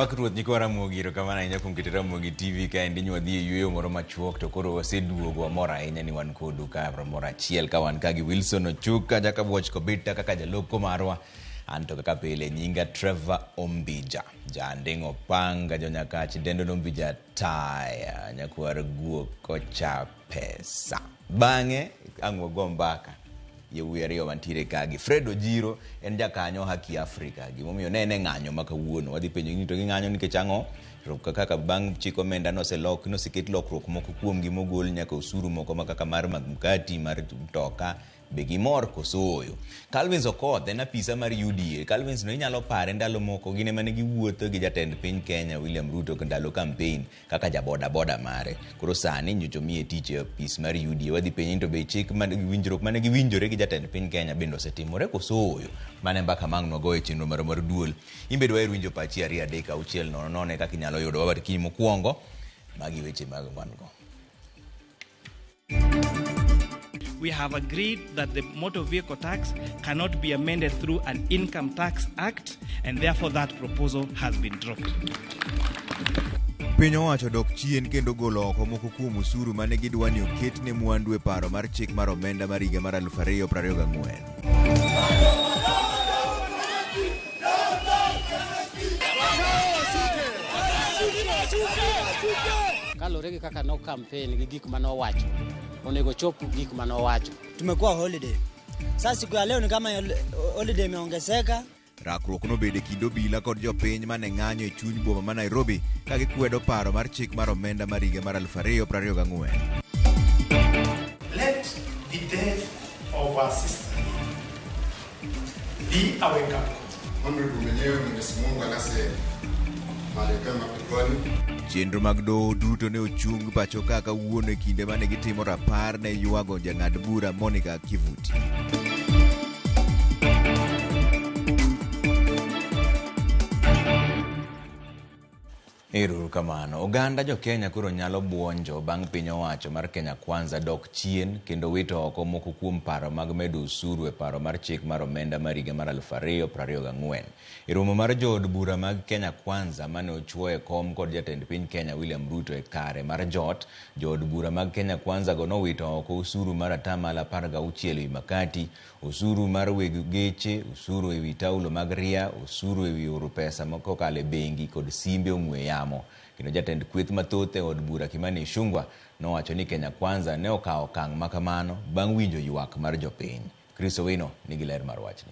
Pak Ruoth nyikwa Ramogi, erokamano ahinya kuom keto Ramogi TV kaendi nwadhi e yueyo moro machuok to koro waseduogo wamor ahinya ni wan kodu ka moro achiel ka wan ka gi Wilson Ochuka Jakabuoch Kobita kaka jaloko marwa. An to kaka pile nyinga Trevor Ombija, Janding' Opanga, Jonyakach Dendo Ombija Taya, nyakwar guok kocha pesa. Bang'e ang' wago mbaka yawuoyi ariyo mantiere ka gi Fred Ojiro en jakanyo Haki Africa. Gimomiyo ne en e ng'anyo ma kawuono. Wadhi penjo ni to ging'anyo nikech ang'o? To kaka bang' chik omenda noselok, noseket lokruok moko kuomgi mogol nyaka osuru moko ma kaka mar mag mkati, mar mtoka, be gimor koso ooyo? Calvins Okoth en apisa mar UDA. Calvins no inyalo pare ndalo moko gin ema ne giwuotho gi jatend piny Kenya William Ruto ndalo campaign kaka ja boda boda mare. Koro sani nyocha omiye tich e apis mar UDA. Wadhi penje ni to be chik man winjruok mane giwinjore gi jatend piny Kenya bende osetimore koso ooyo? Mano e mbaka ma ang' nwago e chenro marwa mar duol. In be dwaher winjo pachi 2 3 6 0 0 e kaka inyalo yudowa but kiny mokwongo magi weche mag wan go. We have agreed that the motor vehicle tax cannot be amended through an income tax act, and therefore that proposal has been dropped. Piny owacho dok chien kendo golo oko moko kuom osuru mane gidwa ni oket ne mwandu e paro mar chik mar omenda mar higa mar 2024. Kaluwore gi kaka no campaign gi gik mane owacho, onego ochop gik mane owacho. Tumekuwa holiday. Sasa siku ya leo ni kama holiday imeongezeka. Rakruok nobedo e kind obila kod jopiny mane ng'anyo e chuny boma ma Nairobi ka gikwedo paro mar chik mar omenda mar higa mar 2024. Let the death of our sister be a wake-up call. Honorable mwenyewe Mwenyezi Mungu alase mahali pema peponi. Chenro mag doho duto ne ochung pacho ka kawuono e kinde mane gitimo rapar ne ywago jang'ad bura Monica Kivuti. Ero kamano. Oganda jo Kenya koro nyalo buonjo bang' piny owacho mar Kenya Kwanza dok chien kendo wito oko moko kuom paro mag medo osuru e paro mar chik mar omenda mar higa mar 2024. E romo mar jood bura mag Kenya Kwanza mane ochuo e kom kod jatend piny Kenya William Ruto e kare mar jot, jood bura mag Kenya Kwanza go nowito oko osuru mar atamalo 16 ewi makati, osuru mar weg geche, osuru ewi taulo mag ria, osuru ewi oro pesa kokalo e bengi kod simbe ong'we yamo. Kendo jatend kweth mathoth e od bura Kimani Ichung'wa nowacho ni Kenya Kwanza ne okawo okang' makamano bang' winjo ywak mar jopiny. Chris Owino nigi ler mar wachni.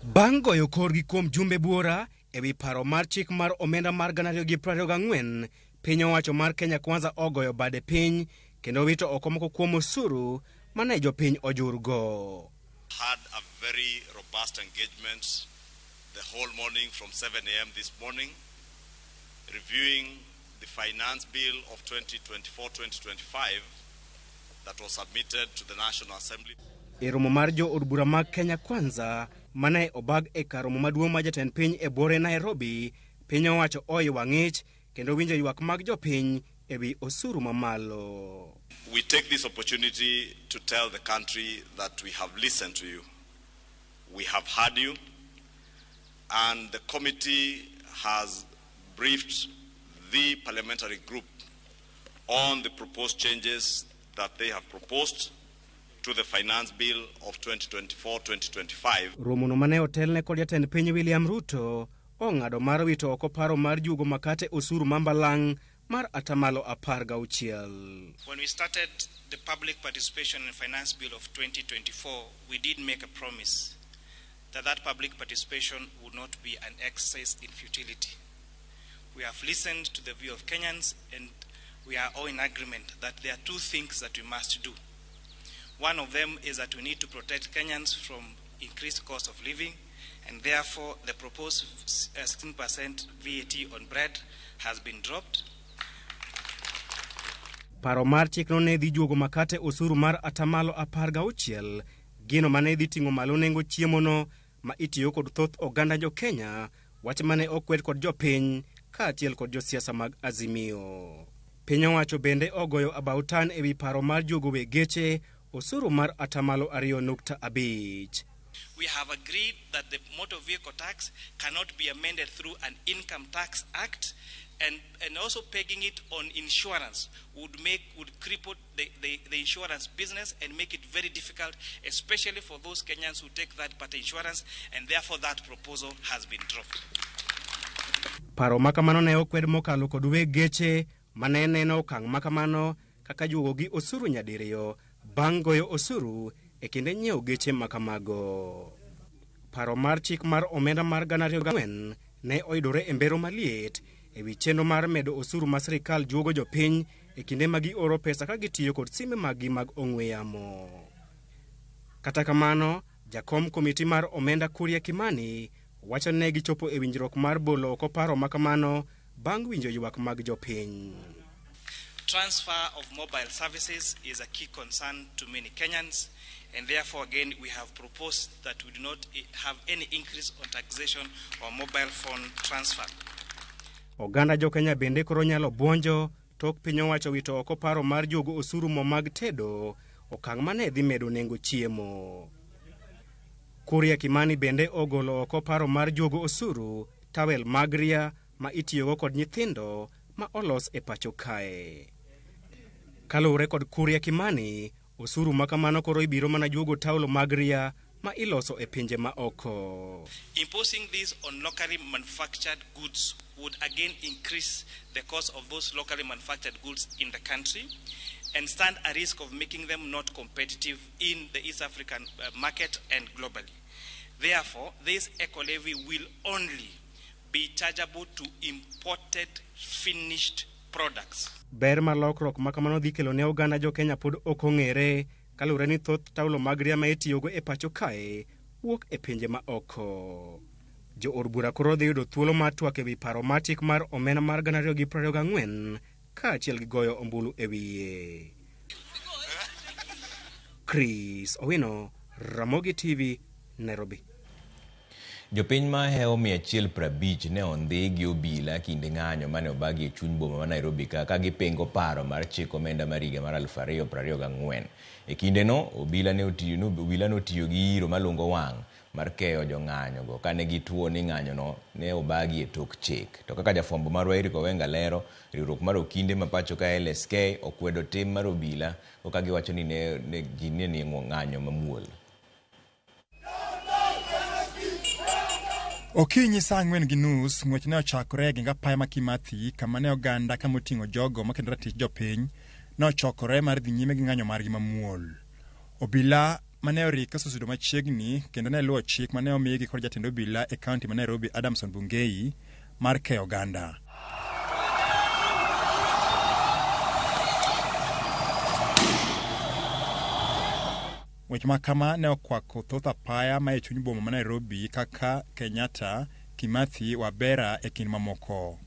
Bang' goyo korgi kuom jumbe buora ewi paro mar chik mar omenda mar 2024, piny owacho mar Kenya Kwanza ogoyo bade piny kendo wito oko moko kuom osuru mane jopiny ojurgo. Had a very robust engagement the whole morning from 7 a.m. this morning, reviewing the finance bill of 2024-2025 that was submitted to the National Assembly. E romo mar jo od bura mag Kenya Kwanza mane obag e kar romo maduong' mar jatend piny e buore Nairobi, piny owacho oiwa ng'ich kendo winjo ywak mag jopiny ewi osuru mamalo. We take this opportunity to tell the country that we have listened to you. We have heard you, and the committee has briefed the parliamentary group on the proposed changes that they have proposed to the finance bill of 2024-2025. Romono mane otelne kod jatend piny William Ruto ong'ado mar wito oko paro mar juogo makate osuru mambalang' mar atamalo 16. When we started the public participation in finance bill of 2024, we did make a promise that that public participation would not be an exercise in futility. We have listened to the view of Kenyans, and we are all in agreement that there are two things that we must do. One of them is that we need to protect Kenyans from increased cost of living, and therefore the proposed 16% VAT on bread has been dropped. Paro mar chikno ne dhi juogo makate osuru mar atamalo 16, gino mane dhi ting'o malo nengo chiemono ma itiyo kod thoth oganda jo Kenya, wach mane okwed kod jopiny kaachiel kod josiasa mag Azimio. Piny owacho bende ogoyo abautan ewi paro mar juogo weg geche osuru mar atamalo 2.5. We have agreed that the motor vehicle tax cannot be amended through an income tax act, and also pegging it on insurance would cripple the insurance business and make it very difficult, especially for those Kenyans who take that party insurance, and therefore that proposal has been dropped. Paro makamano ne okwed mokalo kod weg geche mane neno okang' makamano kaka juogo gi osuru nyadiriyo bang' goyo osuru e kinde nyiewo geche makamago. Paro mar chik mar omenda mar 2024 ne oyudore e mbero maliet ewi chenro mar medo osuru ma sirikal juogo jopiny e kinde ma gioro pesa ka gitiyo kod simbe maggi mag ong'we yamo. Kata kamano, jakom komiti mar omenda Kuria Kimani wacho ne gichopo e winjruok mar bolo oko paro makamano bang' winjo ywak mag jopiny. Transfer of mobile services is a key concern to many Kenyans, and therefore again we have proposed that we do not have any increase on taxation or mobile phone transfer. Oganda jo Kenya bende koro nyalo buonjo tok piny owacho wito oko paro mar juogo osuru mo mag tedo, okang' mane dhi medo nengo chiemo. Kuria Kimani bende ogolo oko paro mar juogo osuru tawel mag ria ma itiyogo kod nyithindo ma olos e pacho kae. Kaluwore kod Kuria Kimani, osuru makamano koro ibiro mana juogo taulo mag ria ma iloso e pinje ma oko. Imposing this on locally manufactured goods would again increase the cost of those locally manufactured goods in the country and stand a risk of making them not competitive in the East African market and globally. Therefore, this eco levy will only be chargeable to imported finished products. Ber mar lokruok makamano dhi kelo ne oganda jo Kenya pod ok ong'ere kaluwore ni thoth taulo mag ria ma itiyogo e pacho kae wuok e pinje ma oko. Jo od bura koro dhi yudo thuolo mar twak ewi paro mar chik mar omenda mar 2024 kaachiel gi goyo ombulu e wiye. Chris Owino, Ramogi TV, Nairobi. Jopiny mahewo 150 ne ondhi gi obila kinde ng'anyo mane obagi e chuny boma ma Nairobi ka gipingo paro mar chik omenda mar higa mar 2024. E kindeno, obila notiyo gi iro malungo wang' mar keyo jong'anyo go kane gituo ni ng'anyono ne obagi e tok chik. To kaka jafwambo marwa Eric Owenga lero, riwruok mar okinde ma pacho ka LSK okwedo tim mar obila ka giwacho ni ne ji ne nie ng'anyo mamuol. Okinyi saa 4:30 ng'wech ne ochakore e geng apaya ma Kimathi kama ne oganda kama oting'o jogo makendo ratich jopiny ne ochokore mar dhi nyime gi ng'anyo margi mamuol. Obila mane orike osesudo machiegni kendo ne luwo chik mane omigi kod jatend obila e kaunti ma Nairobi Adamson Bungei mar keyo oganda. Weche ma kama ne okwako thoth apaya ma e chuny boma ma Nairobi kaka Kenyatta, Kimathi, Wabera e kind mamoko.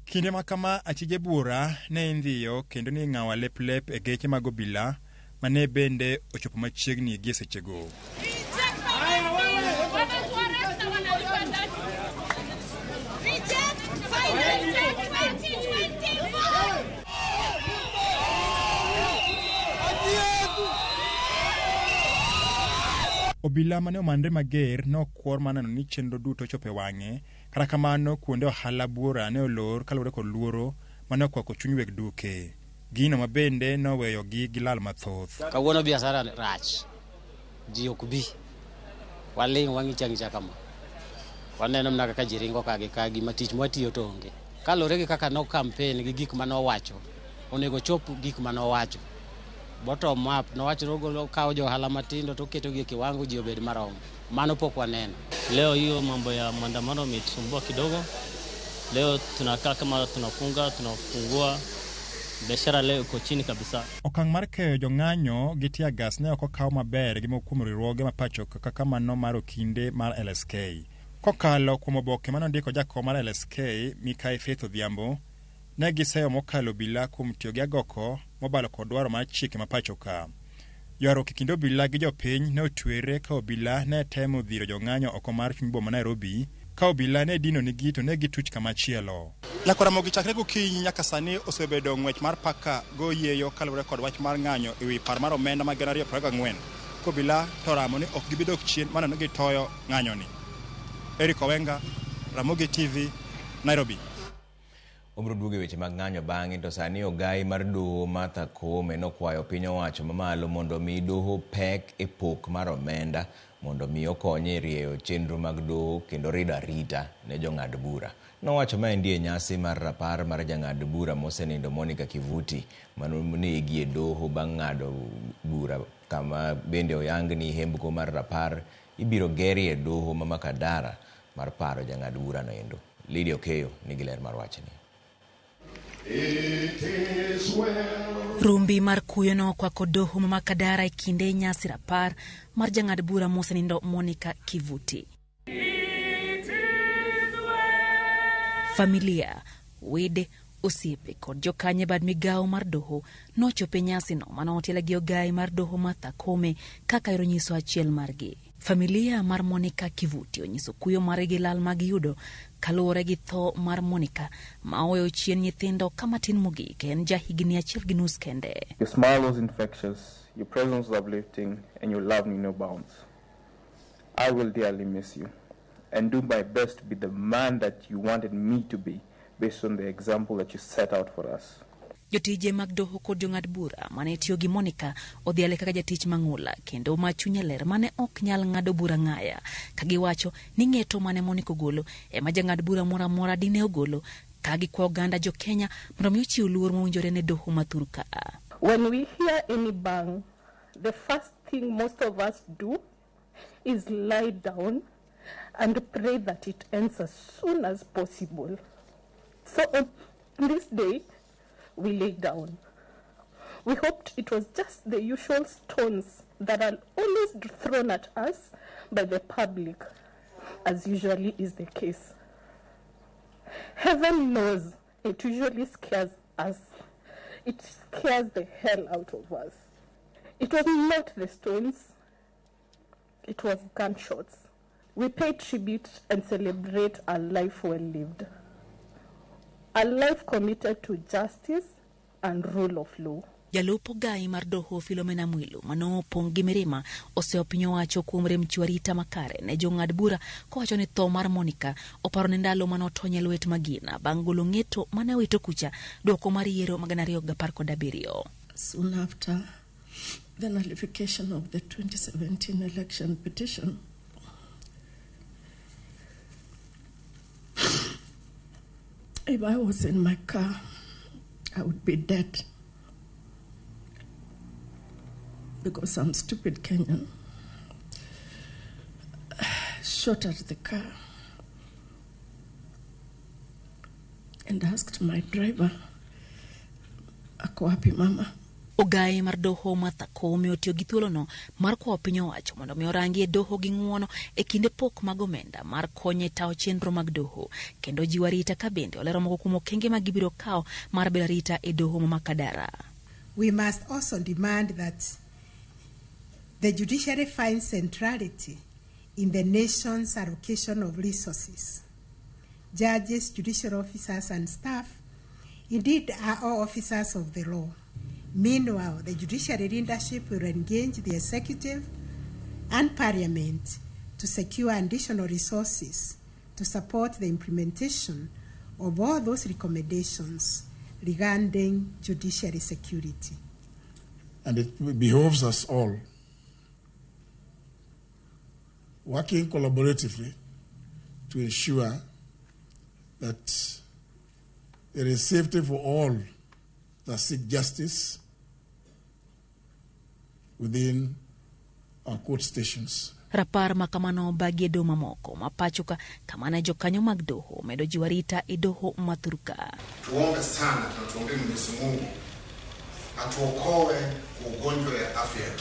Kinde ma kama achije buora ne indhiyo kendo ne ing'awo lep lep e geche mag obila mane bende ochopo machiegni gi sechego. Obila mane omanre mager ne okwor mar neno ni chenro duto ochopo e wang'e. Kata kamano, kuonde ohala buora ne olor kaluwore kod luoro mane okwako chuny weg duke. Gino ma bende noweyogi gi lal mathoth. Kawuono biashara rach, ji ok bi, waling' wang'icho ang'icha kama. Waneno mana kaka ji ringo ka gi ka, gima tich mwatiyo to onge. Kaluwore gi kaka no campaign gi gik manowacho, onego chop gik manowacho. Bottom up, nowacho ni ogolo kawo jo ohala matindo to oketogi e kiwango ji obed marom. Mano pok waneno. Leo hiyo mambo ya maandamano imetusumbua kidogo. Leo tunakaa kama tunafunga, tunafungua. Biashara leo iko chini kabisa. Okang' mar keyo jong'anyo gi tear gas ne ok okaw maber gi moko kuom riwruoge ma pacho kaka mano mar okinde mar LSK. Kokalo kuom oboke mane ondiko jakom mar LSK Mikai Faith Odhiambo, ne giseyo mokalo obila kuom tiyo gi agoko mobalo kod dwaro mar chike ma pacho ka. Ywaruok e kind obila gi jopiny ne otwere ka obila ne temo dhiro jong'anyo oko mar chuny boma Nairobi ka obila ne dino nigi to ne gituch kamachielo. Lakwa Ramogi chakre gokinyi nyaka sani osebedo ng'wech mar paka go yieyo kaluwore kod wach mar ng'anyo e wi par mar omenda mag 2024. Kobila to oramo ni ok gibi dok chien maneno gitoyo ng'anyoni. Eric Owenga, Ramogi TV, Nairobi. Obiro duogo e weche mag ng'anyo bang'e to sani ogai mar doho Martha Koome nokwayo piny owacho mamalo mondo omi doho pek e pok mar omenda mondo mi okonye e rieyo chenro mag doho kendo rido arita ne jong'ad bura. Nowacho maendi e nyasi mar rapar mar jang'ad bura mosenindo Monica Kivuti manonegi e doho bang' ng'ado bura kama bende oyang ni hembko mar rapar ibiro gerie doho ma Makadara mar paro jang'ad bura no endo. Lydia Okeyo nigi ler mar wachni. Rumbi mar kuyo nokwako doho ma Makadara e kinde nyasi rapar mar jang'ad bura mosenindo Monica Kivuti. Familia, wede, osiepe kod jokanyo e bad migawo mar doho nochopo e nyasino manotel gi ogai mar doho Martha Koome kaka ero nyiso achiel margi. Familia mar Monica Kivuti onyiso kuyo margi gi lal magiyudo kaluwore gi tho mar Monica ma oweyo chien nyithindo ka matin mogik en ja higni 1.5 kende. Your smile was infectious, your presence was uplifting, and your love knew no bounds. I will dearly miss you and do my best to be the man that you wanted me to be based on the example that you set out for us. Jotije mag doho kod jong'ad bura mane tiyo gi Monica odhiale kaka jatich mang'ula kendo ma chunye ler mane ok nyal ng'ado bura ng'aya ka giwacho ni ng'eto mane Monica ogolo ema jang'ad bura moro amora dine ogolo ka gikwa oganda jo Kenya mondo mi ochiw luor mowinjore ne doho ma thur ka. When we hear any bang, the first thing most of us do is lie down and pray that it ends as soon as possible. So on this day, we lay down. We hoped it was just the usual stones that are always thrown at us by the public, as usually is the case. Heaven knows it usually scares us. It scares the hell out of us. It was not the stones, it was gunshots. We pay tribute and celebrate a life well lived, a life committed to justice and rule of law. Jalup ogai mar doho Philomena Mwilu manopong' gi mirima oseyo piny owacho kuom rem chiwo arita makare ne jong'ad bura kowacho ni tho mar Monica oparo ne ndalo manotony e lwet magina bang' golo ng'eto mane owito kucha dwoko mar yiero mag 2017. Soon after the nullification of the 2017 election petition, if I was in my car, I would be dead. Because some stupid Kenyan shot at the car and asked my driver, "Ako wapi mama?" Ogai mar doho Martha Koome otiyo gi thuolono mar kwayo piny owacho mondo mi orangi e doho gi ng'uono e kinde pok mag omenda mar konyo e tayo chenro mag doho kendo jiwo arita ka bende olero moko kuom okenge ma gibiro kawo mar bedo arita e doho ma Makadara. We must also demand that the judiciary finds centrality in the nation's allocation of resources. Judges, judicial officers, and staff, indeed, are all officers of the law. Meanwhile, the judiciary leadership will engage the executive and parliament to secure additional resources to support the implementation of all those recommendations regarding judiciary security. And it behoves us all, working collaboratively, to ensure that there is safety for all that seek justice within our court stations. Rapar ma kamano obagi e doho mamoko ma pacho ka kama ne jokanyo mag doho omedo jiwo arita e doho ma thur ka. Tuombe sana na tuombe Mwenyezi Mungu atuokoe kwa ugonjwa ya afya.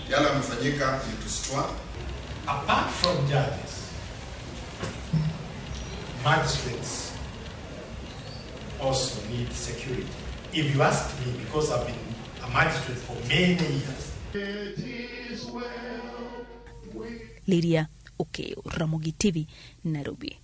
Yale yamefanyika ilitustua. Apart from judges, magistrates also need security. If you ask me, because I've been a magistrate for many years. Lydia Okeyo, Ramogi TV, Nairobi.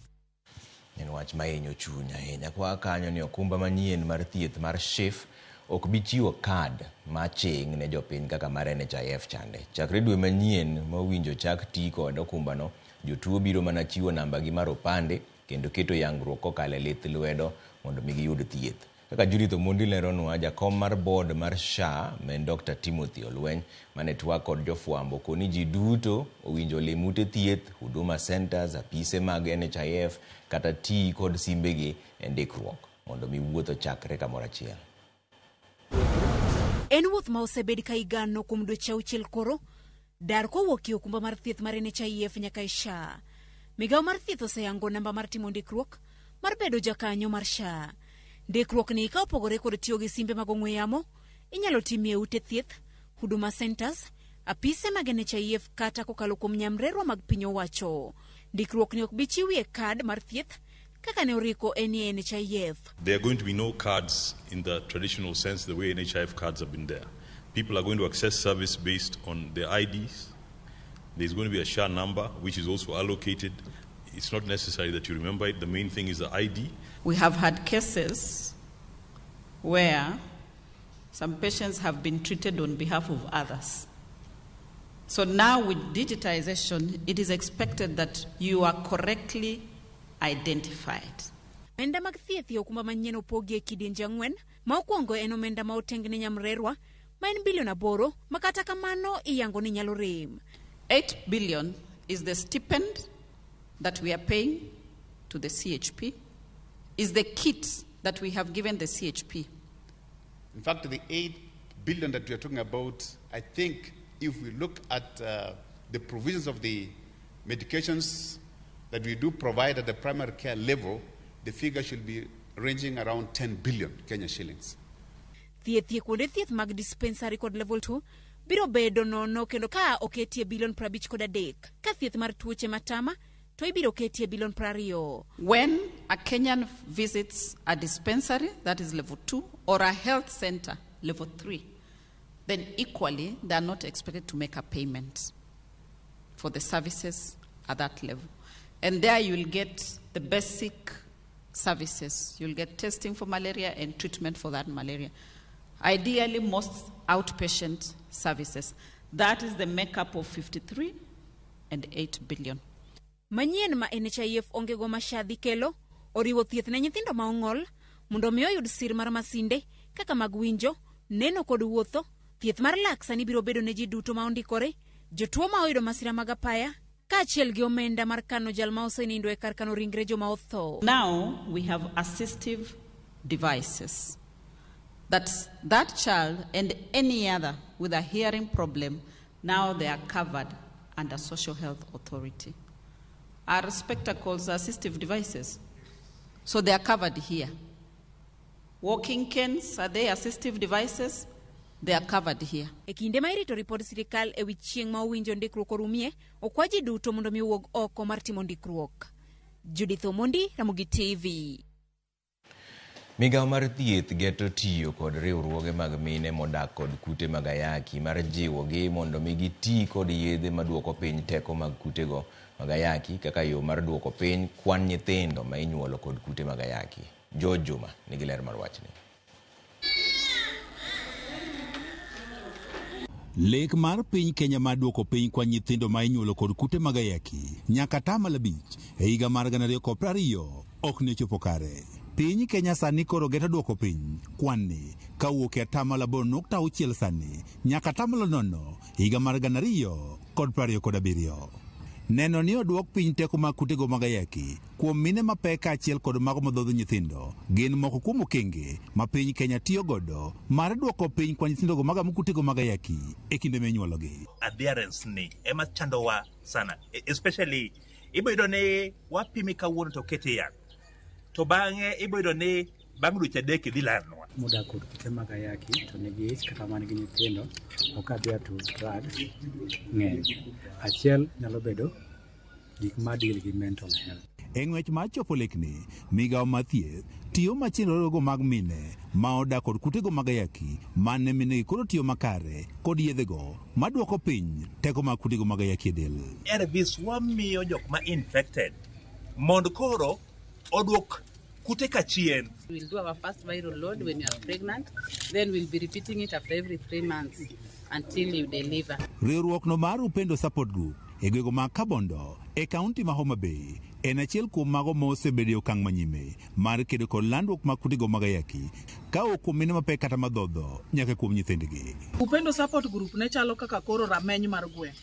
En wach ma hinyo chuny ahinya. Kwa kanyo ni okumba manyien mar thieth mar SHIF ok bi chiwo kad maching' ne jopiny kaka mar NHIF chande. Chakre dwe manyien mowinjo chak ti kod okumbano, jotuo biro mana chiwo nambagi mar opande kendo keto yangruok kokalo e lith lwedo mondo mi giyud thieth. Kaka Judith Omondi leronwa, jakom mar board mar SHA ma en Dr. Timothy Olweny mane twak kod jofwambo koni ji duto owinjo olim ute thieth, Huduma Centers, apise mag NHIF kata tii kod simbegi e ndikruok mondo mi wuoth ochakre kamoro achiel. En wuoth ma osebed ka igano kuom dweche auchiel koro, dar kowuok e okumba mar thieth mar NHIF nyaka e SHA. Migawo mar thieth oseyango namba mar timo ndikruok mar bedo jakanyo mar SHA. Ndikruok ni ka opogore kod tiyo gi simbe mag ong'we yamo, inyalo timie ute thieth, Huduma Centers, apise mag NHIF kata kokalo kuom nyamrerwa mag piny owacho. Ndikruok ni ok bi chiwie kad mar thieth kaka ne oriko en e NHIF. There are going to be no cards in the traditional sense, the way NHIF cards have been there. People are going to access service based on their IDs. There's going to be a SHA number, which is also allocated. It's not necessary that you remember it. The main thing is the ID. We have had cases where some patients have been treated on behalf of others. So now with digitization, it is expected that you are correctly identified. Omenda mag thieth e okumba manyien opogi e kidienje ang'wen. Ma okwongo en omenda ma oteng ne nyamrerwa ma en bilion 8 ma kata kamano iyango ni nyalo rem. 8 billion is the stipend that we are paying to the CHP, is the kit that we have given the CHP. In fact, the 8 billion that we are talking about, I think if we look at the provisions of the medications that we do provide at the primary care level, the figure should be ranging around 10 billion Kenya shillings. Thieth e kuonde thieth mag dispensary kod level 2 biro bedo nono kendo ka oketie bilion 53. Ka thieth mar tuoche matama to ibiro ketie bilion 20. When a Kenyan visits a dispensary, that is level 2, or a health center, level 3, then equally they are not expected to make a payment for the services at that level. And there you will get the basic services. You'll get testing for malaria and treatment for that malaria. Ideally, most outpatient services. That is the makeup of 53 and 8 billion. Manyien ma NHIF onge go ma SHA dhi kelo oriwo thieth ne nyithindo ma ong'ol mondo mi oyud sir mar masinde kaka mag winjo, neno kod wuotho. Thieth mar lak sani biro bedo ne ji duto ma ondikore, jotuo ma oyudo masira mag apaya, kaachiel gi omenda mar kano jal ma osenindo e kar kano ringre joma otho. Now we have assistive devices that child and any other with a hearing problem, now they are covered under Social Health Authority. Are spectacles assistive devices? So they are covered here. Walking canes, are they assistive devices? They are covered here. E kinde ma irito ripod sirikal e wi chieng' ma owinjo ndikruok orumie, okwa ji duto mondo mi owuog oko mar timo ndikruok. Judith Omondi, Ramogi TV. Migawo mar thieth geto tiyo kod riwruoge mag mine modak kod kute mag ayaki mar jiwogi mondo mi giti kod yedhe maduoko piny teko mag kutego mag ayaki kaka yo mar duoko piny kwan nyithindo ma inyuolo kod kute mag ayaki. George Juma nigi ler mar wachni. Lek mar piny Kenya mar duoko piny kwan nyithindo ma inyuolo kod kute mag ayaki nyaka 5% e higa mar 2020 ok ne ochopo kare. Piny Kenya sani koro geto duoko piny kwan ni kawuok e 8.6 sani nyaka 0 higa mar 2027. Neno ni oduok piny teko mag kutego mag ayaki kuom mine mapek kaachiel kod mago madhodho nyithindo gin moko kuom okenge ma piny Kenya tiyo godo mar duoko piny kwan nyithindogo magamo kutego mag ayaki e kinde minyuologi. Adherence ni ema chandowa sana, especially iboyudo ni wapimi kawuono to okete yath, to bang'e iboyudo ni bang' dweche 3 idhi lalnwa. Modak kod kute mag ayaki to nigi ich kata man gi nyithindo ok adhere to drugs ng'eny. Achiel nyalo bedo gik ma deal gi mental health. E ng'wech mar chopo lekni, migawo mar thieth tiyo machiegni riwruoge mag mine ma odak kod kutego mag ayaki mane minegi koro tiyo makare kod yedhego maduoko piny teko mag kutego mag ayaki e del. ARVs wamiyo jok ma infected mondo koro oduok kute ka chien. We'll do our first viral load when you are pregnant, then we'll be repeating it after every 3 months until you deliver. Riwruok no mar Upendo Support Group e gwego mag Kabondo e kaunti ma Homa Bay en achiel kuom mago ma osebedo e okang' manyime mar kedo kod landruok mag kutego mag ayaki ka ok kuom mine mapek kata madhodho nyaka kuom nyithindgi. Upendo Support Group ne chalo kaka koro rameny mar gweng'.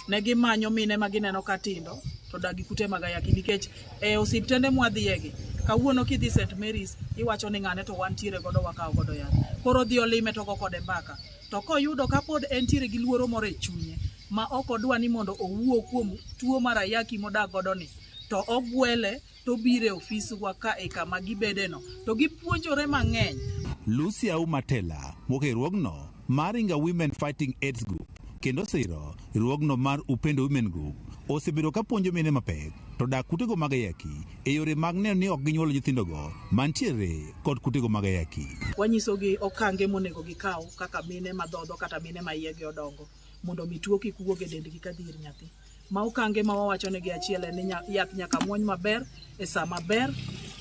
Ne gimanyo mine ma gineno ka tindo to dak gi kute mag ayaki nikech e osiptende mwadhiyegi kawuono kidhi St Mary's iwacho ni ng'ane to wantiere godo wakawo godo yath. Koro odhi olime to ogo kode mbaka. To koyudo kapod entiere gi luoro moro e chunye ma ok odwa ni mondo owuo kuom tuo mar ayaki modak godo ni, to ogwele to obiro e ofiswa ka e kama gibedeno to gipuonjore mang'eny. Lucy Auma Tela wuok e riwruogno mar Inga Women Fighting AIDS Group kendo siro riwruogno mar Upendo Women Group osebedo ka puonjo mine mapek to dak kutego mag ayaki e yore mag neno ni ok ginyuolo nyithindogo mantiere kod kutego mag ayaki. Wanyisogi okange monego gikaw kaka mine madhodho kata mine ma iyegi odongo mondo mi tuo kik wuog e dendgi kadhi ir nyathi. Ma okange ma wawachonegi achiel en ni yath nyaka muony maber e sa maber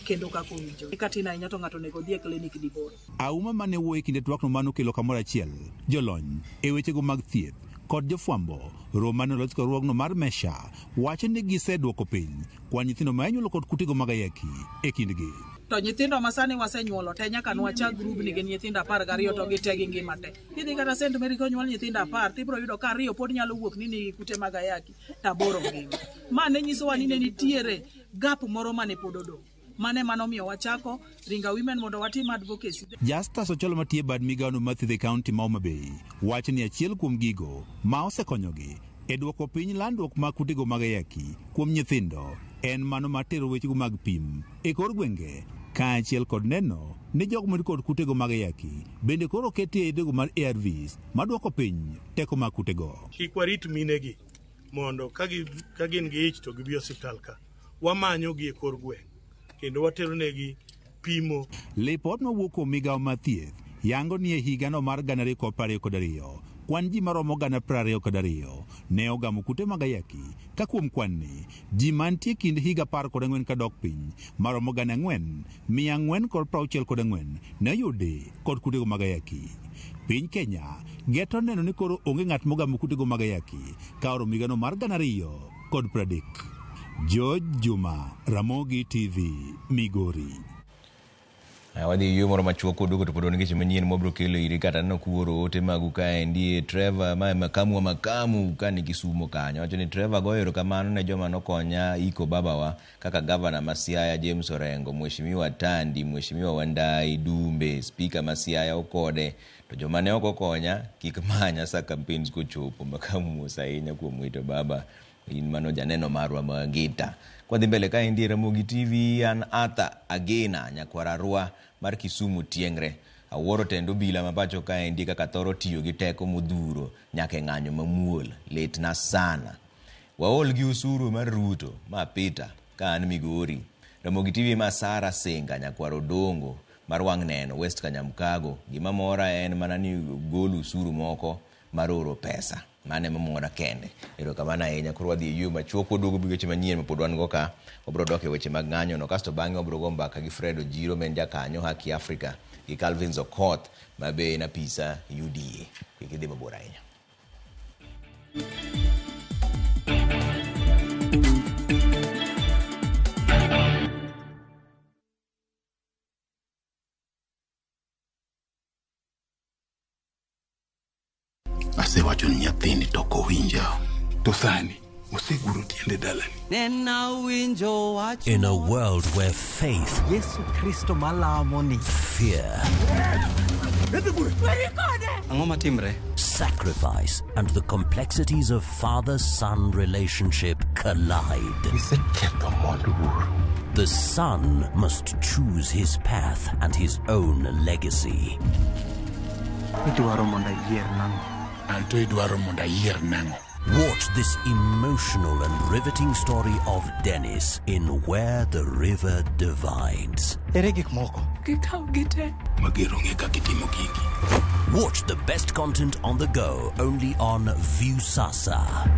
kendo kaka owinjore. Ka tin ahinya to ng'ato onego odhi e klinik diboro. Auma mane wuoyo e kinde twakno mane okelo kamoro achiel jolony e wechego mag thieth kod jofwambo romo mane olos kod riwruogno mar Mesha wacho ni giseduoko piny kwan nyithindo ma inyuolo kod kutego mag ayaki e kindgi. To nyithindo ma sani wasenyuolo te nyaka nwachak grubni gin nyithindo 12 to gite gi ngima te. Kidhi kata St Mary konyuol nyithindo 10 tibiro yudo ka 2 pod nyalo wuok ni nigi kute mag ayaki to 8 ngima. Ma ne nyisowa ni ne nitiere gap moro mane pod odong'. Mane manomiyo wachako Ringa Women mondo watim advocacy. Justus Ocholo matiyo e bad migawono mar thieth e kaunti ma Homa Bay wacho ni achiel kuom gigo ma osekonyogi e duoko piny landruok mag kutego mag ayaki kuom nyithindo en mano mar tero wechego mag pim e kor gwenge kaachiel kod neno ni jogo man kod kutego mag ayaki bende koro oketi e yedhego mar ARVs maduoko piny teko mag kutego. Kik warit minegi mondo ka gin gi ich to gibi osiptal ka. Wamanyogi e kor gweng' kendo wateronegi pimo. Lipot mawuok kuom migawo mar thieth yango ni e higano mar 2022 kwan ji maromo 22,000 ne ogamo kute mag ayaki ka kuom kwan ni ji mantie kind higa 14 kadok piny maromo 4,464 ne oyudi kod kutego mag ayaki. Piny Kenya geto neno ni koro onge ng'at mogamo kutego mag ayaki ka oromo higano mar 2030. George Juma, Ramogi TV, Migori. Wadhi yueyo moro machuok koduogo to pod wan gi weche manyien mwabiro kelo iri kata neno kuoro ote magu kaendi. Trevor ma makamu wa makamu ka ni Kisumo kanyo wacho ni Trevor goyo erokamano ne joma nokonya iko babawa kaka gavana ma Siaya James Orengo, Mheshimiwa Tandi, Mheshimiwa Wandai Dumbe, Speaker ma Siaya Okode, to joma ne ok okonya kik manya sa campaigns kochopo. Makamu mos ahinya kuom wito baba in mano janeno marwa ma Ngita. Kwadhi mbele kaendi e Ramogi TV an Arthur Agena nyakwar Arua mar Kisumu Tiengre. Awuoro tend obila ma pacho kaendi kaka thoro tiyo gi teko modhuro nyaka e ng'anyo mamuol. Litna sana. Waol gi osuru mar Ruto ma Peter ka an Migori. Ramogi TV ma Sara Senga nyakwar Odongo mar wang' neno West Kanyamkago. Gima mora en mana ni gol usuru moko mar oro pesa. Mano ema mora kende. Erokamano ahinya. Koro wadhi e yueyo machuok waduogo gi weche manyien ma pod wan go ka. Wabiro dok e weche mag ng'anyo no kasto bang'e wabiro go mbaka gi Fred Ojiro ma en jakanyo Haki Africa gi Calvin Okoth ma be en apisa UDA. Kik idhi mabor ahinya. Asewacho ni nyathini to ok owinja. To sani oseguro tiende dalani. In a world where faith, Yesu Kristo malamo ni fear, Ang'o matimre? sacrifice, and the complexities of father-son relationship collide. Iseketho mond wuoru. The son must choose his path and his own legacy. Idwaro mondo ayier nang'o? Anto idwaro mondo ayier nang'o? Watch this emotional and riveting story of Dennis in Where the River Divides. Ere gik moko? Gikaw gite. Mager ong'e kaka itimo gigi. Watch the best content on the go only on Viusasa.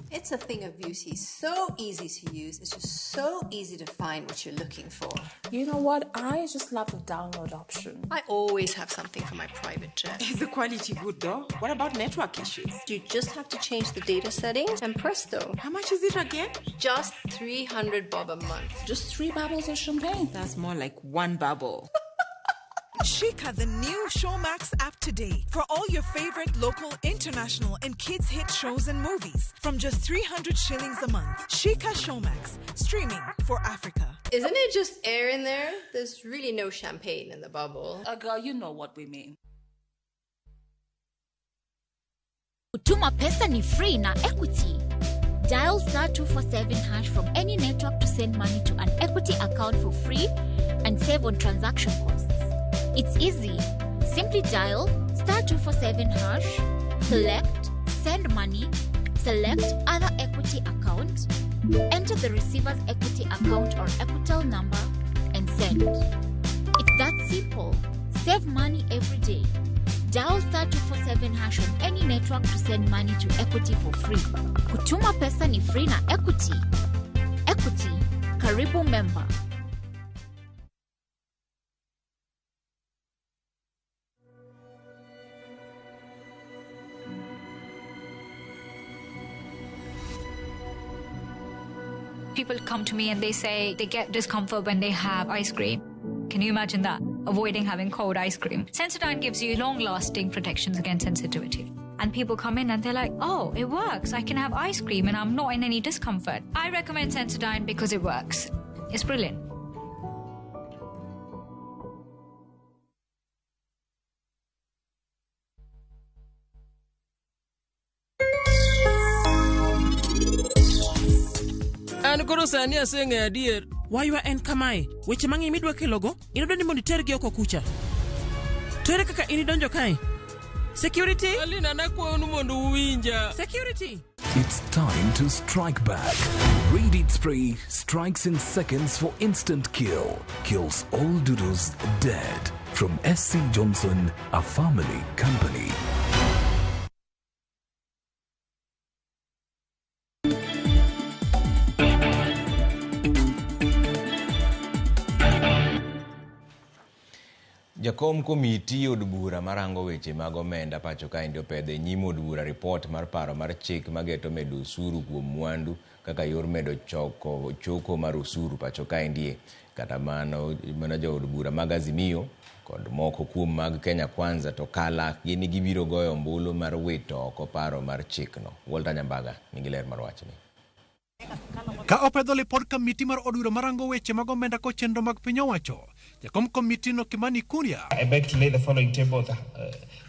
It's a thing of beauty, so easy to use. It's just so easy to find what you're looking for. You know what? I just love the download option. I always have something for my private jet. Is the quality good though? What about network issues? You just have to change the data settings and presto. How much is it again? Just 300 bob a month. Just 3 bubbles of champagne. That's more like 1 bubble. Shika the new Showmax app today for all your favorite local, international, and kids hit shows and movies from just 300 shillings a month. Shika Showmax, streaming for Africa. Isn't it just air in there? There's really no champagne in the bubble. Girl, you know what we mean. Kutuma pesa ni free na Equity. Dial star 247 hash from any network to send money to an Equity account for free and save on transaction costs. It's easy. Simply dial star 247 hash, select send money, select other Equity account, enter the receiver's Equity account or Equitel number, and send. It's that simple. Save money every day. Dial star 247 hash on any network to send money to Equity for free. Kutuma pesa ni free na Equity. Equity, karibu member. People come to me and they say they get discomfort when they have ice cream. Can you imagine that? Avoiding having cold ice cream. Sensodyne gives you long-lasting protections against sensitivity. And people come in and they're like, oh, it works. I can have ice cream and I'm not in any discomfort. I recommend Sensodyne because it works. It's brilliant. An koro sani aseng'eyo adier. Waywa en kamae, weche mang'eny midwa kelogo, inayudo ni mondo itergi oko kucha. To ere kaka in idonjo kae? Security? Alina nakwayou ni mondo uwinja. Security! It's time to strike back. Raid Spray strikes in seconds for instant kill. Kills all doodles dead. From SC Johnson, a family company. Jakom komiti od bura marango weche mag omenda pacho kaendi opedho e nyim od bura ripot mar paro mar chik mageto medo osuru kuom mwandu kaka yor medo choko mar osuru pacho kaendi. Kata mano jood bura mag Azimio kod moko kuom mag Kenya Kwanza to kalak gini gibiro goyo ombulu mar wito oko paro mar chikno. Walter Nyambaga nigi ler mar wachni. Ka opedho lipod kamiti mar od bura marango weche mag omenda kod chenro mag piny owacho, jakom komiti no Kimani Kuria. I beg to lay the following table of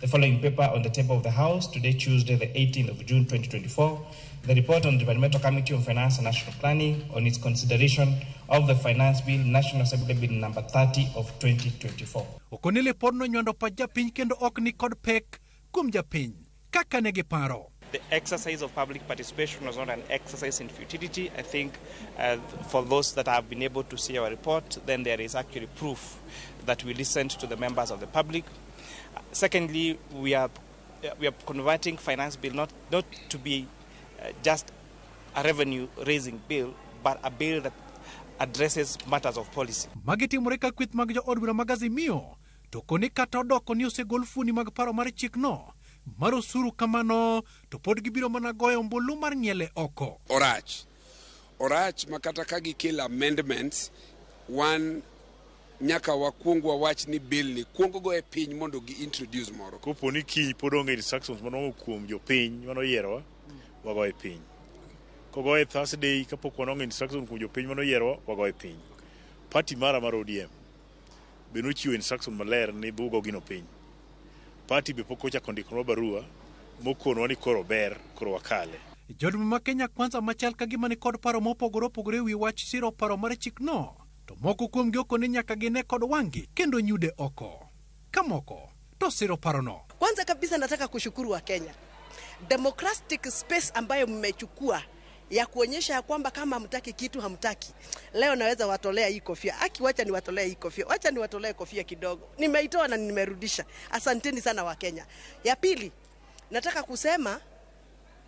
the following paper on the table of the House today, Tuesday, the 18th of June, 2024. The report on the Departmental Committee on Finance and National Planning on its consideration of the Finance Bill, National Assembly Bill number 30 of 2024. Okoni lipod no nywando pach japiny kendo ok ni kod pek kuom japiny kaka ne giparo. The exercise of public participation was not an exercise in futility. I think for those that have been able to see our report, then there is actually proof that we listened to the members of the public. Secondly, we are converting finance bill not to be just a revenue-raising bill, but a bill that addresses matters of policy. Magi timore ka kweth mag jood bura mag Azimio to koni kata odoko ni osegol fuoni mag paro mar chikno mar osuru kamano to pod gibiro mana goyo ombulu mar ng'iele oko. Orach ma kata ka gikelo amendments, wan nyaka wakuong wawach ni bill ni kuongo go e piny mondo gi introduce moro. Kopo ni kiny pod onge instructions manwang'o kuom jopiny manoyierowa, wagoye piny. Kogoye Thursday kapok wanwang'o instruction kuom jopiny manoyierowa, wagoye piny. Party mara mar ODM be nochiwo instruction maler ni bugo gino piny. Party be pok ochako ndikonwa barua mokonwa ni koro ber, koro wakale. Jood ma Kenya Kwanza machal ka gima ni kod paro mopogore opogore ewi wach siro paro mar chikno, to moko kuomgi okoni nyaka gine kod wang'gi kendo nyude oko. Ka moko to siro parono. Kwanza kabisa nataka kushukuru wa Kenya. Democratic space ambayo mmechukua ya kuonyesha ya kwamba kama hamtaki kitu hamtaki. Leo naweza watolea hii kofia. Aki, wacha niwatolee hii kofia. Wacha niwatolee kofia kidogo. Nimeitoa na nimerudisha. Asanteni sana wa Kenya. Ya pili, nataka kusema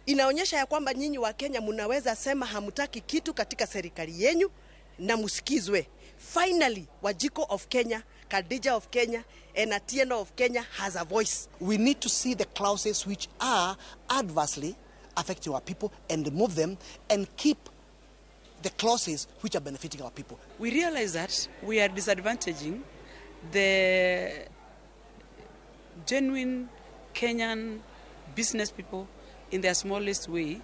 inaonyesha ya kwamba nyinyi wa Kenya mnaweza sema hamtaki kitu katika serikali yenyu na musikizwe. Finally, Wajiko of Kenya, Khadija of Kenya, and Atieno of Kenya has a voice. We need to see the clauses which are adversely affecting our people and remove them and keep the clauses which are benefiting our people. We realize that we are disadvantaging the genuine Kenyan business people in their smallest way.